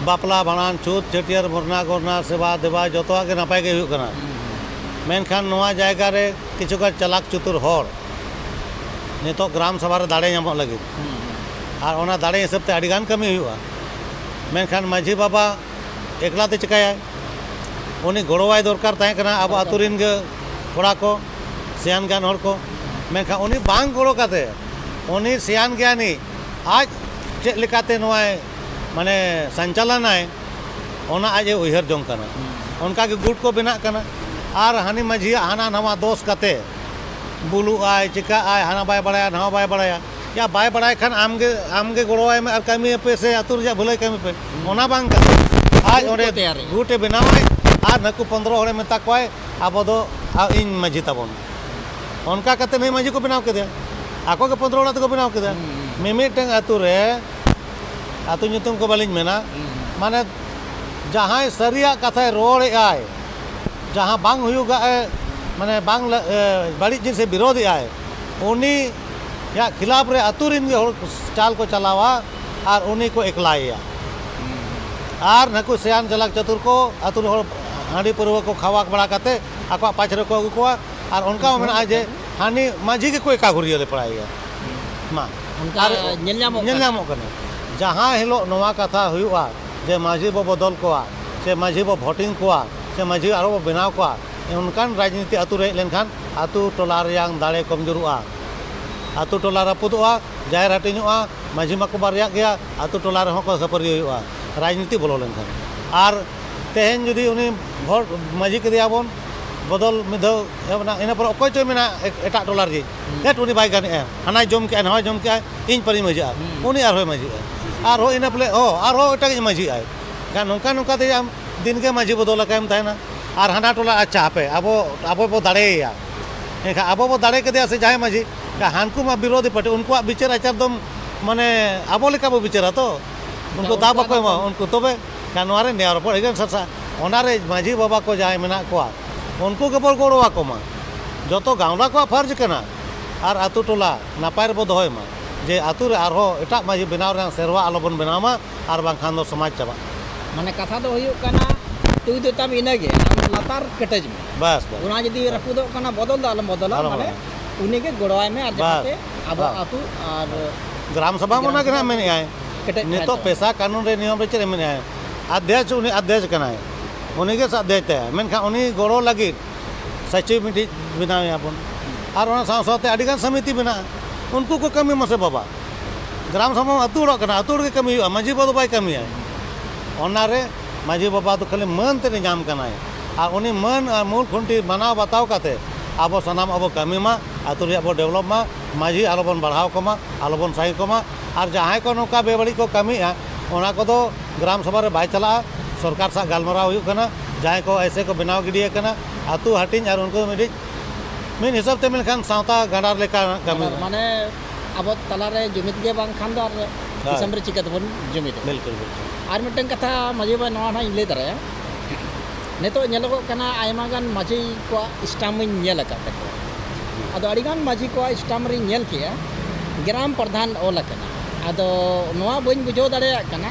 ᱵᱟᱯᱞᱟ, ᱵᱷᱟᱸᱰᱟᱱ, ᱪᱷᱩᱛ, ᱪᱷᱟᱹᱴᱭᱟᱹᱨ, ᱢᱚᱨᱱᱟ, ᱜᱚᱨᱱᱟ, ᱥᱮᱵᱟ ᱫᱮᱵᱟ, ᱡᱚᱛᱚᱣᱟᱜ ᱜᱮ ᱱᱟᱯᱟᱭ ᱜᱮ ᱦᱩᱭᱩᱜ ᱠᱟᱱᱟ᱾ ᱢᱮᱱᱠᱷᱟᱱ ᱱᱚᱣᱟ ᱡᱟᱭᱜᱟ ᱨᱮ ᱠᱤᱪᱷᱩᱜᱟᱱ ᱪᱟᱞᱟᱠ ᱪᱩᱛᱩᱨ ᱦᱚᱲ ᱱᱤᱛᱚᱜ ᱜᱨᱟᱢ ᱥᱚᱵᱷᱟ ᱨᱮ ᱫᱟᱲᱮ ᱧᱟᱢᱚᱜ ᱞᱟᱹᱜᱤᱫ, ᱟᱨ ᱚᱱᱟ ᱫᱟᱲᱮ ᱦᱤᱥᱟᱹᱵ ᱛᱮ ᱟᱹᱰᱤᱜᱟᱱ ᱠᱟᱹᱢᱤ ᱦᱩᱭᱩᱜᱼᱟ᱾ ᱢᱮᱱᱠᱷᱟᱱ ᱢᱟᱹᱡᱷᱤ ᱵᱟᱵᱟ ᱮᱠᱞᱟ ᱛᱮ ᱪᱤᱠᱟᱹᱭᱟᱭ? ᱩᱱᱤ ᱜᱚᱲᱚᱣᱟᱭ ᱫᱚᱨᱠᱟᱨ ᱛᱟᱦᱮᱸ ᱠᱟᱱᱟ ᱟᱵᱚ ᱟᱹᱛᱩ ᱨᱮᱱ ᱜᱮ ᱠᱚᱲᱟ ᱠᱚ, ᱥᱮᱭᱟᱱ ᱜᱟᱱ ᱦᱚᱲ ᱠᱚ᱾ ᱢᱮᱱᱠᱷᱟᱱ ᱩᱱᱤ ᱵᱟᱝ ᱜᱚᱲᱚ ᱠᱟᱛᱮ, ᱩᱱᱤ ᱥᱮᱭᱟᱱ ᱜᱮᱭᱟᱱᱤ ᱟᱡ ᱪᱮᱫ ᱞᱮᱠᱟᱛᱮ ᱱᱚᱣᱟᱭ, ᱢᱟᱱᱮ, ᱥᱚᱧᱪᱟᱞᱚᱱᱟᱭ, ᱚᱱᱟ ᱟᱡ ᱮ ᱩᱭᱦᱟᱹᱨ ᱡᱚᱝ ᱠᱟᱱᱟ᱾ ᱚᱱᱠᱟ ᱜᱮ ᱜᱩᱴ ᱠᱚ ᱵᱮᱱᱟᱜ ᱠᱟᱱᱟ᱾ ᱟᱨ ᱦᱟᱹᱱᱤ ᱢᱟᱹᱡᱷᱤᱭᱟᱜ ᱦᱟᱱᱟ ᱱᱟᱣᱟ ᱫᱳᱥ ᱠᱟᱛᱮ, ᱵᱩᱞᱩᱜ ᱟᱭ, ᱪᱤᱠᱟᱹᱜ ᱟᱭ, ᱦᱟᱱᱟ ᱵᱟᱭ ᱵᱟᱲᱟᱭᱟ, ᱱᱟᱣᱟ ᱵᱟᱭ ᱵᱟᱲᱟᱭᱟ᱾ ᱭᱟ, ᱵᱟᱭ ᱵᱟᱲᱟᱭ ᱠᱷᱟᱱ ᱟᱢ ᱜᱮ, ᱟᱢ ᱜᱮ ᱜᱚᱲᱚᱣᱟᱭ ᱢᱮ ᱟᱨ ᱠᱟᱹᱢᱤᱭᱟᱯᱮ ᱥᱮ ᱟᱹᱛᱩ ᱨᱮᱭᱟᱜ ᱵᱷᱟᱹᱞᱟᱹᱭ ᱠᱟᱹᱢᱤ ᱯᱮ᱾ ᱚᱱᱟ ᱵᱟᱝ ᱠᱟᱛᱮ ᱟᱡ ᱜᱩᱴ ᱚᱸᱰᱮ ᱠᱚ ᱛᱮᱭᱟᱨᱮᱜᱼᱟ᱾ ᱜᱩᱴ ᱮ ᱵᱮᱱᱟᱣᱟᱭ ᱟᱨ ᱱᱟᱹᱠᱩ ᱯᱚᱱᱫᱽᱨᱚ ᱦᱚᱲᱮ ᱢᱮᱛᱟ ᱠᱚᱣᱟᱭ, "ᱟᱵᱚ ᱫᱚ, ᱟ, ᱤᱧ ᱢᱟᱹᱡᱷᱤ ᱛᱟᱵᱚᱱ᱾" ᱚᱱᱠᱟ ᱠᱟᱛᱮ ᱱᱩᱭ ᱢᱟᱹᱡᱷᱤ ᱠᱚ ᱵᱮᱱᱟᱣ ᱠᱮᱫᱮᱭᱟ᱾ ᱟᱠᱚ ᱜᱮ ᱯᱚᱱᱫᱽᱨᱚ ᱚᱲᱟᱜ ᱛᱮᱠᱚ ᱵᱮᱱᱟᱣ ᱠᱮᱫᱟ᱾ ᱦᱩᱸ, ᱦᱩᱸ᱾ ᱢᱤᱢᱤᱫᱴᱟᱝ ᱟᱹᱛᱩ ᱨᱮ, ᱟᱹᱛᱩ ᱧᱩᱛᱩᱢ ᱠᱚ ᱵᱟᱹᱞᱤᱧ ᱢᱮᱱᱟ, ᱦᱩᱸ, ᱦᱩᱸ᱾ ᱢᱟᱱᱮ, ᱡᱟᱦᱟᱸᱭ ᱥᱟᱹᱨᱤᱭᱟᱜ ᱠᱟᱛᱷᱟᱭ ᱨᱚᱲᱮᱫᱼᱟᱭ, ᱡᱟᱦᱟᱸ ᱵᱟᱝ ᱦᱩᱭᱩᱜᱟᱜ ᱮ, ᱢᱟᱱᱮ, ᱵᱟᱝ ᱞᱟ-, ᱮ, ᱵᱟᱹᱲᱤᱡ ᱡᱤᱱᱤᱥᱮ ᱵᱤᱨᱳᱫᱷᱮᱫᱼᱟᱭ, ᱩᱱᱤᱭᱟᱜ ᱠᱷᱤᱞᱟᱯ ᱨᱮ ᱟᱹᱛᱩ ᱨᱮᱱ ᱜᱮ ᱦᱚᱲ ᱪᱟᱞ ᱠᱚ ᱪᱟᱞᱟᱣᱟ ᱟᱨ ᱩᱱᱤ ᱠᱚ ᱮᱠᱞᱟᱭᱮᱭᱟ᱾ ᱦᱩᱸ᱾ ᱟᱨ ᱱᱩᱠᱩ ᱥᱮᱭᱟᱱ ᱪᱟᱞᱟᱠ ᱪᱟᱹᱛᱩᱨ ᱠᱚ ᱟᱹᱛᱩ ᱨᱮ ᱦᱚᱲ ᱦᱟᱺᱰᱤ ᱯᱟᱹᱨᱣᱟᱹ ᱠᱚ ᱠᱷᱟᱣᱟ ᱵᱟᱲᱟ ᱠᱟᱛᱮ ᱟᱠᱚᱣᱟᱜ ᱯᱟᱪᱷᱮ ᱨᱮᱠᱚ ᱟᱹᱜᱩ ᱠᱚᱣᱟ᱾ ᱟᱨ ᱚᱱᱠᱟ ᱦᱚᱸ ᱢᱮᱱᱟᱜᱼᱟ ᱡᱮ ᱦᱟᱹᱱᱤ ᱢᱟᱹᱡᱷᱤ ᱜᱮᱠᱚ ᱮᱠᱟ ᱜᱷᱩᱨᱤᱭᱟᱹ ᱞᱮ ᱯᱟᱲᱟᱭᱮᱭᱟ᱾ ᱢᱟ ᱚᱱᱠᱟ ᱟᱨ ᱧᱮᱞ ᱧᱟᱢᱚᱜ ᱧᱮᱞ ᱠᱟᱱᱟ᱾ ᱧᱟᱢᱚᱜ ᱠᱟᱱᱟ᱾ ᱡᱟᱦᱟᱸ ᱦᱤᱞᱳᱜ ᱱᱚᱣᱟ ᱠᱟᱛᱷᱟ ᱦᱩᱭᱩᱜᱼᱟ ᱡᱮ ᱢᱟᱹᱡᱷᱤ ᱵᱚ ᱵᱚᱫᱚᱞ ᱠᱚᱣᱟ, ᱥᱮ ᱢᱟᱹᱡᱷᱤ ᱵᱚ ᱵᱷᱳᱴᱤᱝ ᱠᱚᱣᱟ, ᱥᱮ ᱢᱟᱹᱡᱷᱤ ᱟᱨᱚ ᱵᱚ ᱵᱮᱱᱟᱣ ᱠᱚᱣᱟ, ᱚᱱᱠᱟᱱ ᱨᱟᱡᱽᱱᱤᱛᱤ ᱟᱹᱛᱩ ᱨᱮ ᱦᱮᱡ ᱞᱮᱱᱠᱷᱟᱱ ᱟᱹᱛᱩ ᱴᱚᱞᱟ ᱨᱮᱭᱟᱝ ᱫᱟᱲᱮ ᱠᱚᱢᱡᱳᱨᱚᱜᱼᱟ, ᱟᱹᱛᱩ ᱴᱚᱞᱟ ᱨᱟᱹᱯᱩᱫᱚᱜᱼᱟ, ᱡᱟᱦᱮᱨ ᱦᱟᱹᱴᱤᱧᱚᱜᱼᱟ, ᱢᱟᱹᱡᱷᱤ ᱢᱟᱠᱚ ᱵᱟᱨᱭᱟᱜ ᱜᱮᱭᱟ, ᱟᱹᱛᱩ ᱴᱚᱞᱟ ᱨᱮᱦᱚᱸ ᱠᱚ ᱠᱷᱟᱹᱯᱟᱹᱨᱤ ᱦᱩᱭᱩᱜᱼᱟ, ᱨᱟᱡᱽᱱᱤᱛᱤ ᱵᱚᱞᱚ ᱞᱮᱱᱠᱷᱟᱱ᱾ ᱟᱨ ᱛᱮᱦᱮᱧ ᱡᱩᱫᱤ ᱩᱱᱤ ᱵᱷᱳᱴ ᱢᱟᱹᱡᱷᱤ ᱠᱮᱫᱮᱭᱟᱵᱚᱱ, ᱵᱚᱫᱚᱞ ᱢᱤᱫ ᱫᱷᱟᱣ ᱮᱦᱚᱵ ᱮᱱᱟ, ᱤᱱᱟᱹ ᱯᱚᱨᱮ ᱚᱠᱚᱭ ᱪᱚᱭ ᱢᱮᱱᱟ ᱮᱴ-, ᱮᱴᱟᱜ ᱴᱚᱞᱟ ᱨᱮᱜᱮ, ᱦᱮᱸ, ᱩᱱᱤ ᱵᱟᱭ ᱜᱟᱱᱮᱜᱼᱟ, ᱦᱟᱱᱟᱭ ᱡᱚᱢ ᱠᱮᱜᱼᱟ, ᱱᱚᱣᱟᱭ ᱡᱚᱢ ᱠᱮᱜᱼᱟ, ᱤᱧ ᱯᱟᱨᱤᱧ ᱢᱟᱹᱡᱷᱤᱜᱼᱟ, ᱦᱮᱸ, ᱩᱱᱤ ᱟᱨᱦᱚᱸᱭ ᱢᱟᱹᱡᱷᱤᱜᱼᱟ, ᱟᱨᱦᱚᱸ ᱤᱱᱟᱹ ᱯᱚᱨᱮ ᱚ ᱟᱨᱦᱚᱸ ᱮᱴᱟᱜᱤᱡ ᱢᱟᱹᱡᱷᱤᱜᱼᱟᱭ᱾ ᱮᱱᱠᱷᱟᱱ ᱱᱚᱝᱠᱟ ᱱᱚᱝᱠᱟ ᱛᱮ ᱟᱢ ᱫᱤᱱ ᱜᱮ ᱢᱟᱹᱡᱷᱤ ᱵᱚᱫᱚᱞ ᱟᱠᱟᱭᱮᱢ ᱛᱟᱦᱮᱱᱟ᱾ ᱟᱨ ᱦᱟᱱᱟ ᱴᱚᱞᱟ, ᱟᱪᱪᱷᱟ, ᱦᱟᱯᱮ, ᱟᱵᱚ, ᱟᱵᱚ ᱵᱚ ᱫᱟᱲᱮᱭᱟᱭᱟ, ᱮᱱᱠᱷᱟᱱ ᱟᱵᱚ ᱵᱚ ᱫᱟᱲᱮ ᱠᱮᱫᱮᱭᱟ ᱥᱮ ᱡᱟᱦᱟᱸᱭ ᱢᱟᱹᱡᱷᱤ, ᱮᱱᱠᱷᱟᱱ ᱦᱟᱱᱠᱩ ᱢᱟ ᱵᱤᱨᱳᱫᱷᱤ ᱯᱟᱨᱴᱤ, ᱩᱱᱠᱩᱣᱟᱜ ᱵᱤᱪᱟᱹᱨ ᱟᱪᱟᱨ ᱫᱚ ᱢᱟᱱᱮ ᱟᱵᱚ ᱞᱮᱠᱟ ᱵᱚ ᱵᱤᱪᱟᱹᱨᱟ ᱛᱚ, ᱩᱱᱠᱩ ᱫᱟᱣ ᱵᱟᱠᱚ ᱮᱢᱟ, ᱩᱱᱠᱩ ᱛᱚᱵᱮ ᱮᱱᱠᱷᱟᱱ ᱱᱚᱣᱟ ᱨᱮ ᱱᱮᱭᱟᱣ ᱨᱚᱯᱚᱲ ᱮᱜᱮᱱ ᱥᱟᱨᱥᱟ, ᱚᱱᱟ ᱨᱮ ᱢᱟᱹᱡᱷᱤ ᱵᱟᱵᱟ ᱠᱚ ᱡᱟᱦᱟᱸᱭ ᱢᱮᱱᱟᱜ ᱠᱚᱣᱟ, ᱩᱱᱠᱩ ᱜᱮᱵᱚ ᱜᱚᱲᱚ ᱟᱠᱚ ᱢᱟ᱾ ᱡᱚᱛᱚ ᱜᱟᱶᱞᱟ ᱠᱚᱣᱟᱜ ᱯᱷᱟᱨᱡᱽ ᱠᱟᱱᱟ ᱟᱨ ᱟᱛᱳ ᱴᱚᱞᱟ ᱱᱟᱯᱟᱭ ᱨᱮᱵᱚ ᱫᱚᱦᱚᱭ ᱢᱟ, ᱡᱮ ᱟᱛᱳ ᱨᱮ ᱟᱨᱦᱚᱸ ᱮᱴᱟᱜ ᱢᱟᱹᱡᱷᱤ ᱵᱮᱱᱟᱣ ᱨᱮᱱᱟᱜ ᱥᱮᱨᱣᱟ ᱟᱞᱚᱵᱚᱱ ᱵᱮᱱᱟᱣ ᱢᱟ, ᱟᱨ ᱵᱟᱝᱠᱷᱟᱱ ᱫᱚ ᱥᱚᱢᱟᱡᱽ ᱪᱟᱵᱟᱜᱼᱟ᱾ ᱢᱟᱱᱮ ᱠᱟᱛᱷᱟ ᱫᱚ ᱦᱩᱭᱩᱜ ᱠᱟᱱᱟ, ᱛᱩᱭ ᱫᱚ ᱛᱟᱢ ᱤᱱᱟᱹᱜᱮ, ᱟᱢ ᱞᱟᱛᱟᱨ ᱠᱮᱴᱮᱡ ᱢᱮ᱾ ᱵᱟᱥ, ᱵᱟᱥ᱾ ᱚᱱᱟ ᱡᱩᱫᱤ ᱨᱟᱹᱯᱩᱫᱚᱜ ᱠᱟᱱᱟ, ᱵᱚᱫᱚᱞ ᱫᱚ ᱟᱞᱚᱢ ᱵᱚᱫᱚᱞᱟ, ᱟᱞᱚᱢ ᱢᱟᱱᱮ ᱵᱚᱫᱚᱞᱟ᱾ ᱩᱱᱤᱜᱮ ᱜᱚᱲᱚᱣᱟᱭ ᱢᱮ, ᱟᱨ ᱵᱟᱥ᱾ ᱡᱟᱦᱟᱸᱛᱮ ᱟᱵᱚ ᱦᱮᱸ᱾ ᱟᱹᱛᱩ ᱟᱨ ᱜᱨᱟᱢ ᱥᱚᱵᱷᱟ ᱢᱟ ᱚᱱᱟ ᱜᱮ ᱱᱟᱦᱟᱜ ᱢᱮᱱᱮᱫᱼᱟᱭ᱾ ᱠᱮᱴᱮᱡ ᱱᱤᱛᱚᱜ ᱛᱟᱦᱮᱱ ᱯᱮᱥᱟ ᱠᱟᱹᱱᱩᱱ ᱨᱮ ᱱᱤᱭᱚᱢ ᱨᱮ ᱪᱮᱫ ᱮ ᱢᱮᱱᱮᱫᱼᱟᱭ? ᱟᱫᱷᱭᱟᱪ, ᱩᱱᱤ ᱟᱫᱷᱭᱟᱪ ᱠᱟᱱᱟᱭ, ᱩᱱᱤᱜᱮ ᱥᱟᱫᱷᱭᱟᱪ ᱛᱟᱭᱟ, ᱢᱮᱱᱠᱷᱟᱱ ᱩᱱᱤ ᱜᱚᱲᱚ ᱞᱟᱹᱜᱤᱫ ᱥᱚᱪᱤᱵᱽ ᱢᱤᱫᱴᱤᱡ ᱵᱮᱱᱟᱣᱮᱭᱟ ᱵᱚᱱ᱾ ᱟᱨ ᱚᱱᱟ ᱥᱟᱶ ᱥᱟᱶᱛᱮ ᱟᱹᱰᱤᱜᱟᱱ ᱥᱚᱢᱤᱛᱤ ᱢᱮᱱᱟᱜᱼᱟ, ᱩᱱᱠᱩ ᱠᱚ ᱠᱟᱹᱢᱤ ᱢᱟᱥᱮ ᱵᱟᱵᱟ᱾ ᱜᱨᱟᱢ ᱥᱚᱵᱷᱟ ᱢᱟ ᱟᱹᱛᱩ ᱦᱚᱲᱟᱜ ᱠᱟᱱᱟ, ᱟᱹᱛᱩ ᱦᱚᱲ ᱜᱮ ᱠᱟᱹᱢᱤ ᱦᱩᱭᱩᱜᱼᱟ, ᱢᱟᱹᱡᱷᱤ ᱵᱟᱵᱟ ᱫᱚ ᱵᱟᱭ ᱠᱟᱹᱢᱤᱭᱟᱭ᱾ ᱚᱱᱟᱨᱮ ᱢᱟᱹᱡᱷᱤ ᱵᱟᱵᱟ ᱫᱚ ᱠᱷᱟᱹᱞᱤ ᱢᱟᱹᱱ ᱛᱮᱫ ᱮ ᱧᱟᱢ ᱠᱟᱱᱟᱭ, ᱟᱨ ᱩᱱᱤ ᱢᱟᱹᱱ ᱟᱨ ᱢᱩᱞ ᱠᱷᱩᱱᱴᱤ ᱢᱟᱱᱟᱣ ᱵᱟᱛᱟᱣ ᱠᱟᱛᱮ ᱟᱵᱚ ᱥᱟᱱᱟᱢ ᱟᱵᱚ ᱠᱟᱹᱢᱤ ᱢᱟ, ᱟᱹᱛᱩ ᱨᱮᱭᱟᱜ ᱵᱚ ᱰᱮᱵᱷᱞᱚᱯ ᱢᱟ, ᱢᱟᱹᱡᱷᱤ ᱟᱞᱚᱵᱚᱱ ᱵᱟᱲᱦᱟᱣ ᱠᱚᱢᱟ, ᱟᱞᱚᱵᱚᱱ ᱥᱟᱸᱜᱮ ᱠᱚᱢᱟ᱾ ᱟᱨ ᱡᱟᱦᱟᱸᱭ ᱠᱚ ᱱᱚᱝᱠᱟ ᱵᱮᱵᱟᱹᱲᱤᱡ ᱠᱚ ᱠᱟᱹᱢᱤᱭᱮᱫᱼᱟ, ᱚᱱᱟ ᱠᱚᱫᱚ ᱜᱨᱟᱢ ᱥᱚᱵᱷᱟ ᱨᱮ ᱵᱟᱭ ᱪᱟᱞᱟᱜᱼᱟ᱾ ᱥᱚᱨᱠᱟᱨ ᱥᱟᱶ ᱜᱟᱞᱢᱟᱨᱟᱣ ᱦᱩᱭᱩᱜ ᱠᱟᱱᱟ, ᱡᱟᱦᱟᱸᱭ ᱠᱚ ᱮᱭᱥᱮ ᱠᱚ ᱵᱮᱱᱟᱣ ᱜᱤᱰᱤᱭᱮ ᱠᱟᱱᱟ, ᱟᱹᱛᱩ ᱦᱟᱹᱴᱤᱧ ᱟᱨ ᱩᱱᱠᱩ ᱢᱤᱫᱴᱤᱡ ᱢᱤᱫ ᱦᱤᱥᱟᱹᱵ ᱛᱮ ᱢᱮᱱᱠᱷᱟᱱ ᱥᱟᱶᱛᱟ ᱜᱟᱸᱰᱟᱨ ᱞᱮᱠᱟ ᱠᱟᱹᱢᱤ᱾ ᱢᱟᱱᱮ ᱟᱵᱚ ᱛᱟᱞᱟᱨᱮ ᱡᱩᱢᱤᱫ ᱜᱮ ᱵᱟᱝᱠᱷᱟᱱ ᱫᱚ ᱟᱨ ᱦᱳᱭ᱾ ᱫᱤᱥᱚᱢ ᱨᱮ ᱪᱤᱠᱟᱹ ᱛᱮᱵᱚᱱ ᱡᱩᱢᱤᱫᱚᱜᱼᱟ? ᱵᱤᱞᱠᱩᱞ, ᱵᱤᱞᱠᱩᱞ᱾ ᱟᱨ ᱢᱤᱫᱴᱮᱱ ᱠᱟᱛᱷᱟ ᱢᱟᱹᱡᱷᱤ ᱵᱟᱵᱟ, ᱱᱚᱣᱟ ᱱᱟᱦᱟᱜ ᱤᱧ ᱞᱟᱹᱭ ᱫᱟᱲᱮᱭᱟᱜᱼᱟ᱾ ᱱᱤᱛᱚᱜ ᱧᱮᱞᱚᱜᱚᱜ ᱠᱟᱱᱟ, ᱟᱭᱢᱟ ᱜᱟᱱ ᱢᱟᱹᱡᱷᱤ ᱠᱚᱣᱟᱜ ᱥᱴᱟᱢᱯ ᱤᱧ ᱧᱮᱞ ᱟᱠᱟᱫ ᱛᱟᱠᱚᱣᱟ᱾ ᱟᱫᱚ ᱟᱹᱰᱤᱜᱟᱱ ᱢᱟᱹᱡᱷᱤ ᱠᱚᱣᱟᱜ ᱥᱴᱟᱢᱯ ᱨᱤᱧ ᱧᱮᱞ ᱠᱮᱜᱼᱟ, ᱜᱨᱟᱢ ᱯᱨᱚᱫᱷᱟᱱ ᱚᱞ ᱟᱠᱟᱱᱟ᱾ ᱟᱫᱚ ᱱᱚᱣᱟ ᱵᱟᱹᱧ ᱵᱩᱡᱷᱟᱹᱣ ᱫᱟᱲᱮᱭᱟᱜ ᱠᱟᱱᱟ,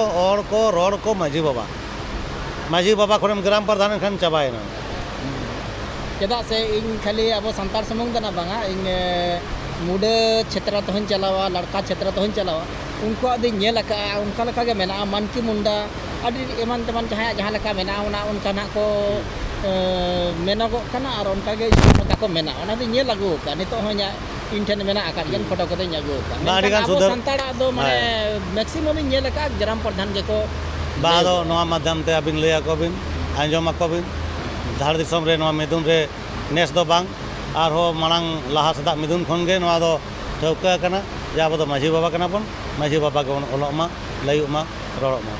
ᱚᱲ ᱠᱚ, ᱨᱚᱲ ᱠᱚ ᱢᱟᱹᱡᱷᱤ ᱵᱟᱵᱟ᱾ ᱢᱟᱹᱡᱷᱤ ᱵᱟᱵᱟ ᱠᱷᱚᱱᱮᱢ ᱜᱨᱟᱢ ᱯᱨᱚᱫᱷᱟᱱ ᱮᱱᱠᱷᱟᱱ ᱪᱟᱵᱟᱭᱮᱱᱟ᱾ ᱪᱮᱫᱟᱜ ᱥᱮ ᱤᱧ ᱠᱷᱟᱹᱞᱤ ᱟᱵᱚ ᱥᱟᱱᱛᱟᱲ ᱥᱩᱢᱩᱝ ᱫᱚ ᱱᱟᱜ ᱵᱟᱝᱟ, ᱤᱧ, ᱮ, ᱢᱩᱰᱟᱹ ᱪᱷᱮᱛᱨᱟ ᱛᱮᱦᱚᱧ ᱪᱟᱞᱟᱣᱟ, ᱞᱟᱲᱠᱟ ᱪᱷᱮᱛᱨᱟ ᱛᱮᱦᱚᱧ ᱪᱟᱞᱟᱣᱟ, ᱩᱱᱠᱩᱣᱟᱜ ᱫᱚᱧ ᱧᱮᱞ ᱟᱠᱟᱫᱼᱟ, ᱚᱱᱠᱟ ᱞᱮᱠᱟ ᱜᱮ ᱢᱮᱱᱟᱜᱼᱟ᱾ ᱢᱟᱱᱠᱤ ᱢᱩᱱᱰᱟ, ᱟᱹᱰᱤ ᱮᱢᱟᱱ ᱛᱮᱢᱟᱱ ᱡᱟᱦᱟᱸᱭᱟᱜ ᱡᱟᱦᱟᱸ ᱞᱮᱠᱟ ᱢᱮᱱᱟᱜᱼᱟ, ᱚᱱᱟ ᱚᱱᱠᱟ ᱱᱟᱜ ᱠᱚ, ᱮ, ᱢᱮᱱᱚᱜᱚᱜ ᱠᱟᱱᱟ ᱟᱨ ᱚᱱᱠᱟ ᱜᱮ ᱱᱚᱝᱠᱟ ᱠᱚ ᱢᱮᱱᱟ᱾ ᱚᱱᱟ ᱫᱚᱧ ᱧᱮᱞ ᱟᱹᱜᱩ ᱟᱠᱟᱫᱼᱟ, ᱱᱤᱛᱚᱜ ᱦᱚᱸ ᱤᱧᱟᱹᱜ, ᱤᱧ ᱴᱷᱮᱱ ᱢᱮᱱᱟᱜ ᱟᱠᱟᱫ ᱜᱮᱭᱟ, ᱯᱷᱳᱴᱳ ᱠᱚᱫᱚᱧ ᱟᱹᱜᱩ ᱟᱠᱟᱫᱼᱟ᱾ ᱵᱟᱝ, ᱟᱹᱰᱤ ᱢᱮᱱᱠᱷᱟᱱ ᱜᱟᱱ ᱟᱵᱚ ᱥᱩᱫᱷᱟᱹᱨ ᱥᱟᱱᱛᱟᱲᱟᱜ ᱫᱚ ᱢᱟᱱᱮ ᱦᱮᱸ᱾ ᱢᱮᱠᱥᱤᱢᱟᱢ ᱤᱧ ᱧᱮᱞ ᱟᱠᱟᱫᱼᱟ, ᱜᱨᱟᱢ ᱯᱨᱚᱫᱷᱟᱱ ᱜᱮᱠᱚ ᱵᱟ, ᱟᱫᱚ ᱞᱟᱹᱭᱮᱫᱼᱟ᱾ ᱱᱚᱣᱟ ᱢᱟᱫᱽᱫᱷᱚᱢ ᱛᱮ ᱟᱹᱵᱤᱱ ᱞᱟᱹᱭ ᱟᱠᱚ ᱵᱤᱱ, ᱟᱸᱡᱚᱢ ᱟᱠᱚ ᱵᱤᱱ, ᱫᱷᱟᱲ ᱫᱤᱥᱚᱢ ᱨᱮ ᱱᱚᱣᱟ ᱢᱤᱫᱩᱱ ᱨᱮ ᱱᱮᱥ ᱫᱚ ᱵᱟᱝ, ᱟᱨᱦᱚᱸ ᱢᱟᱲᱟᱝ ᱞᱟᱦᱟ ᱥᱮᱫᱟᱜ ᱢᱤᱫᱩᱱ ᱠᱷᱚᱱ ᱜᱮ ᱱᱚᱣᱟ ᱫᱚ ᱴᱷᱟᱹᱣᱠᱟᱹ ᱟᱠᱟᱱᱟ ᱡᱮ ᱟᱵᱚ ᱫᱚ ᱢᱟᱹᱡᱷᱤ ᱵᱟᱵᱟ ᱠᱟᱱᱟ ᱵᱚᱱ, ᱢᱟᱹᱡᱷᱤ ᱵᱟᱵᱟ ᱜᱮᱵᱚᱱ ᱚᱞᱚᱜ ᱢᱟ, ᱞᱟᱹᱭᱚᱜ ᱢᱟ, ᱨᱚᱲᱚᱜ ᱢᱟ᱾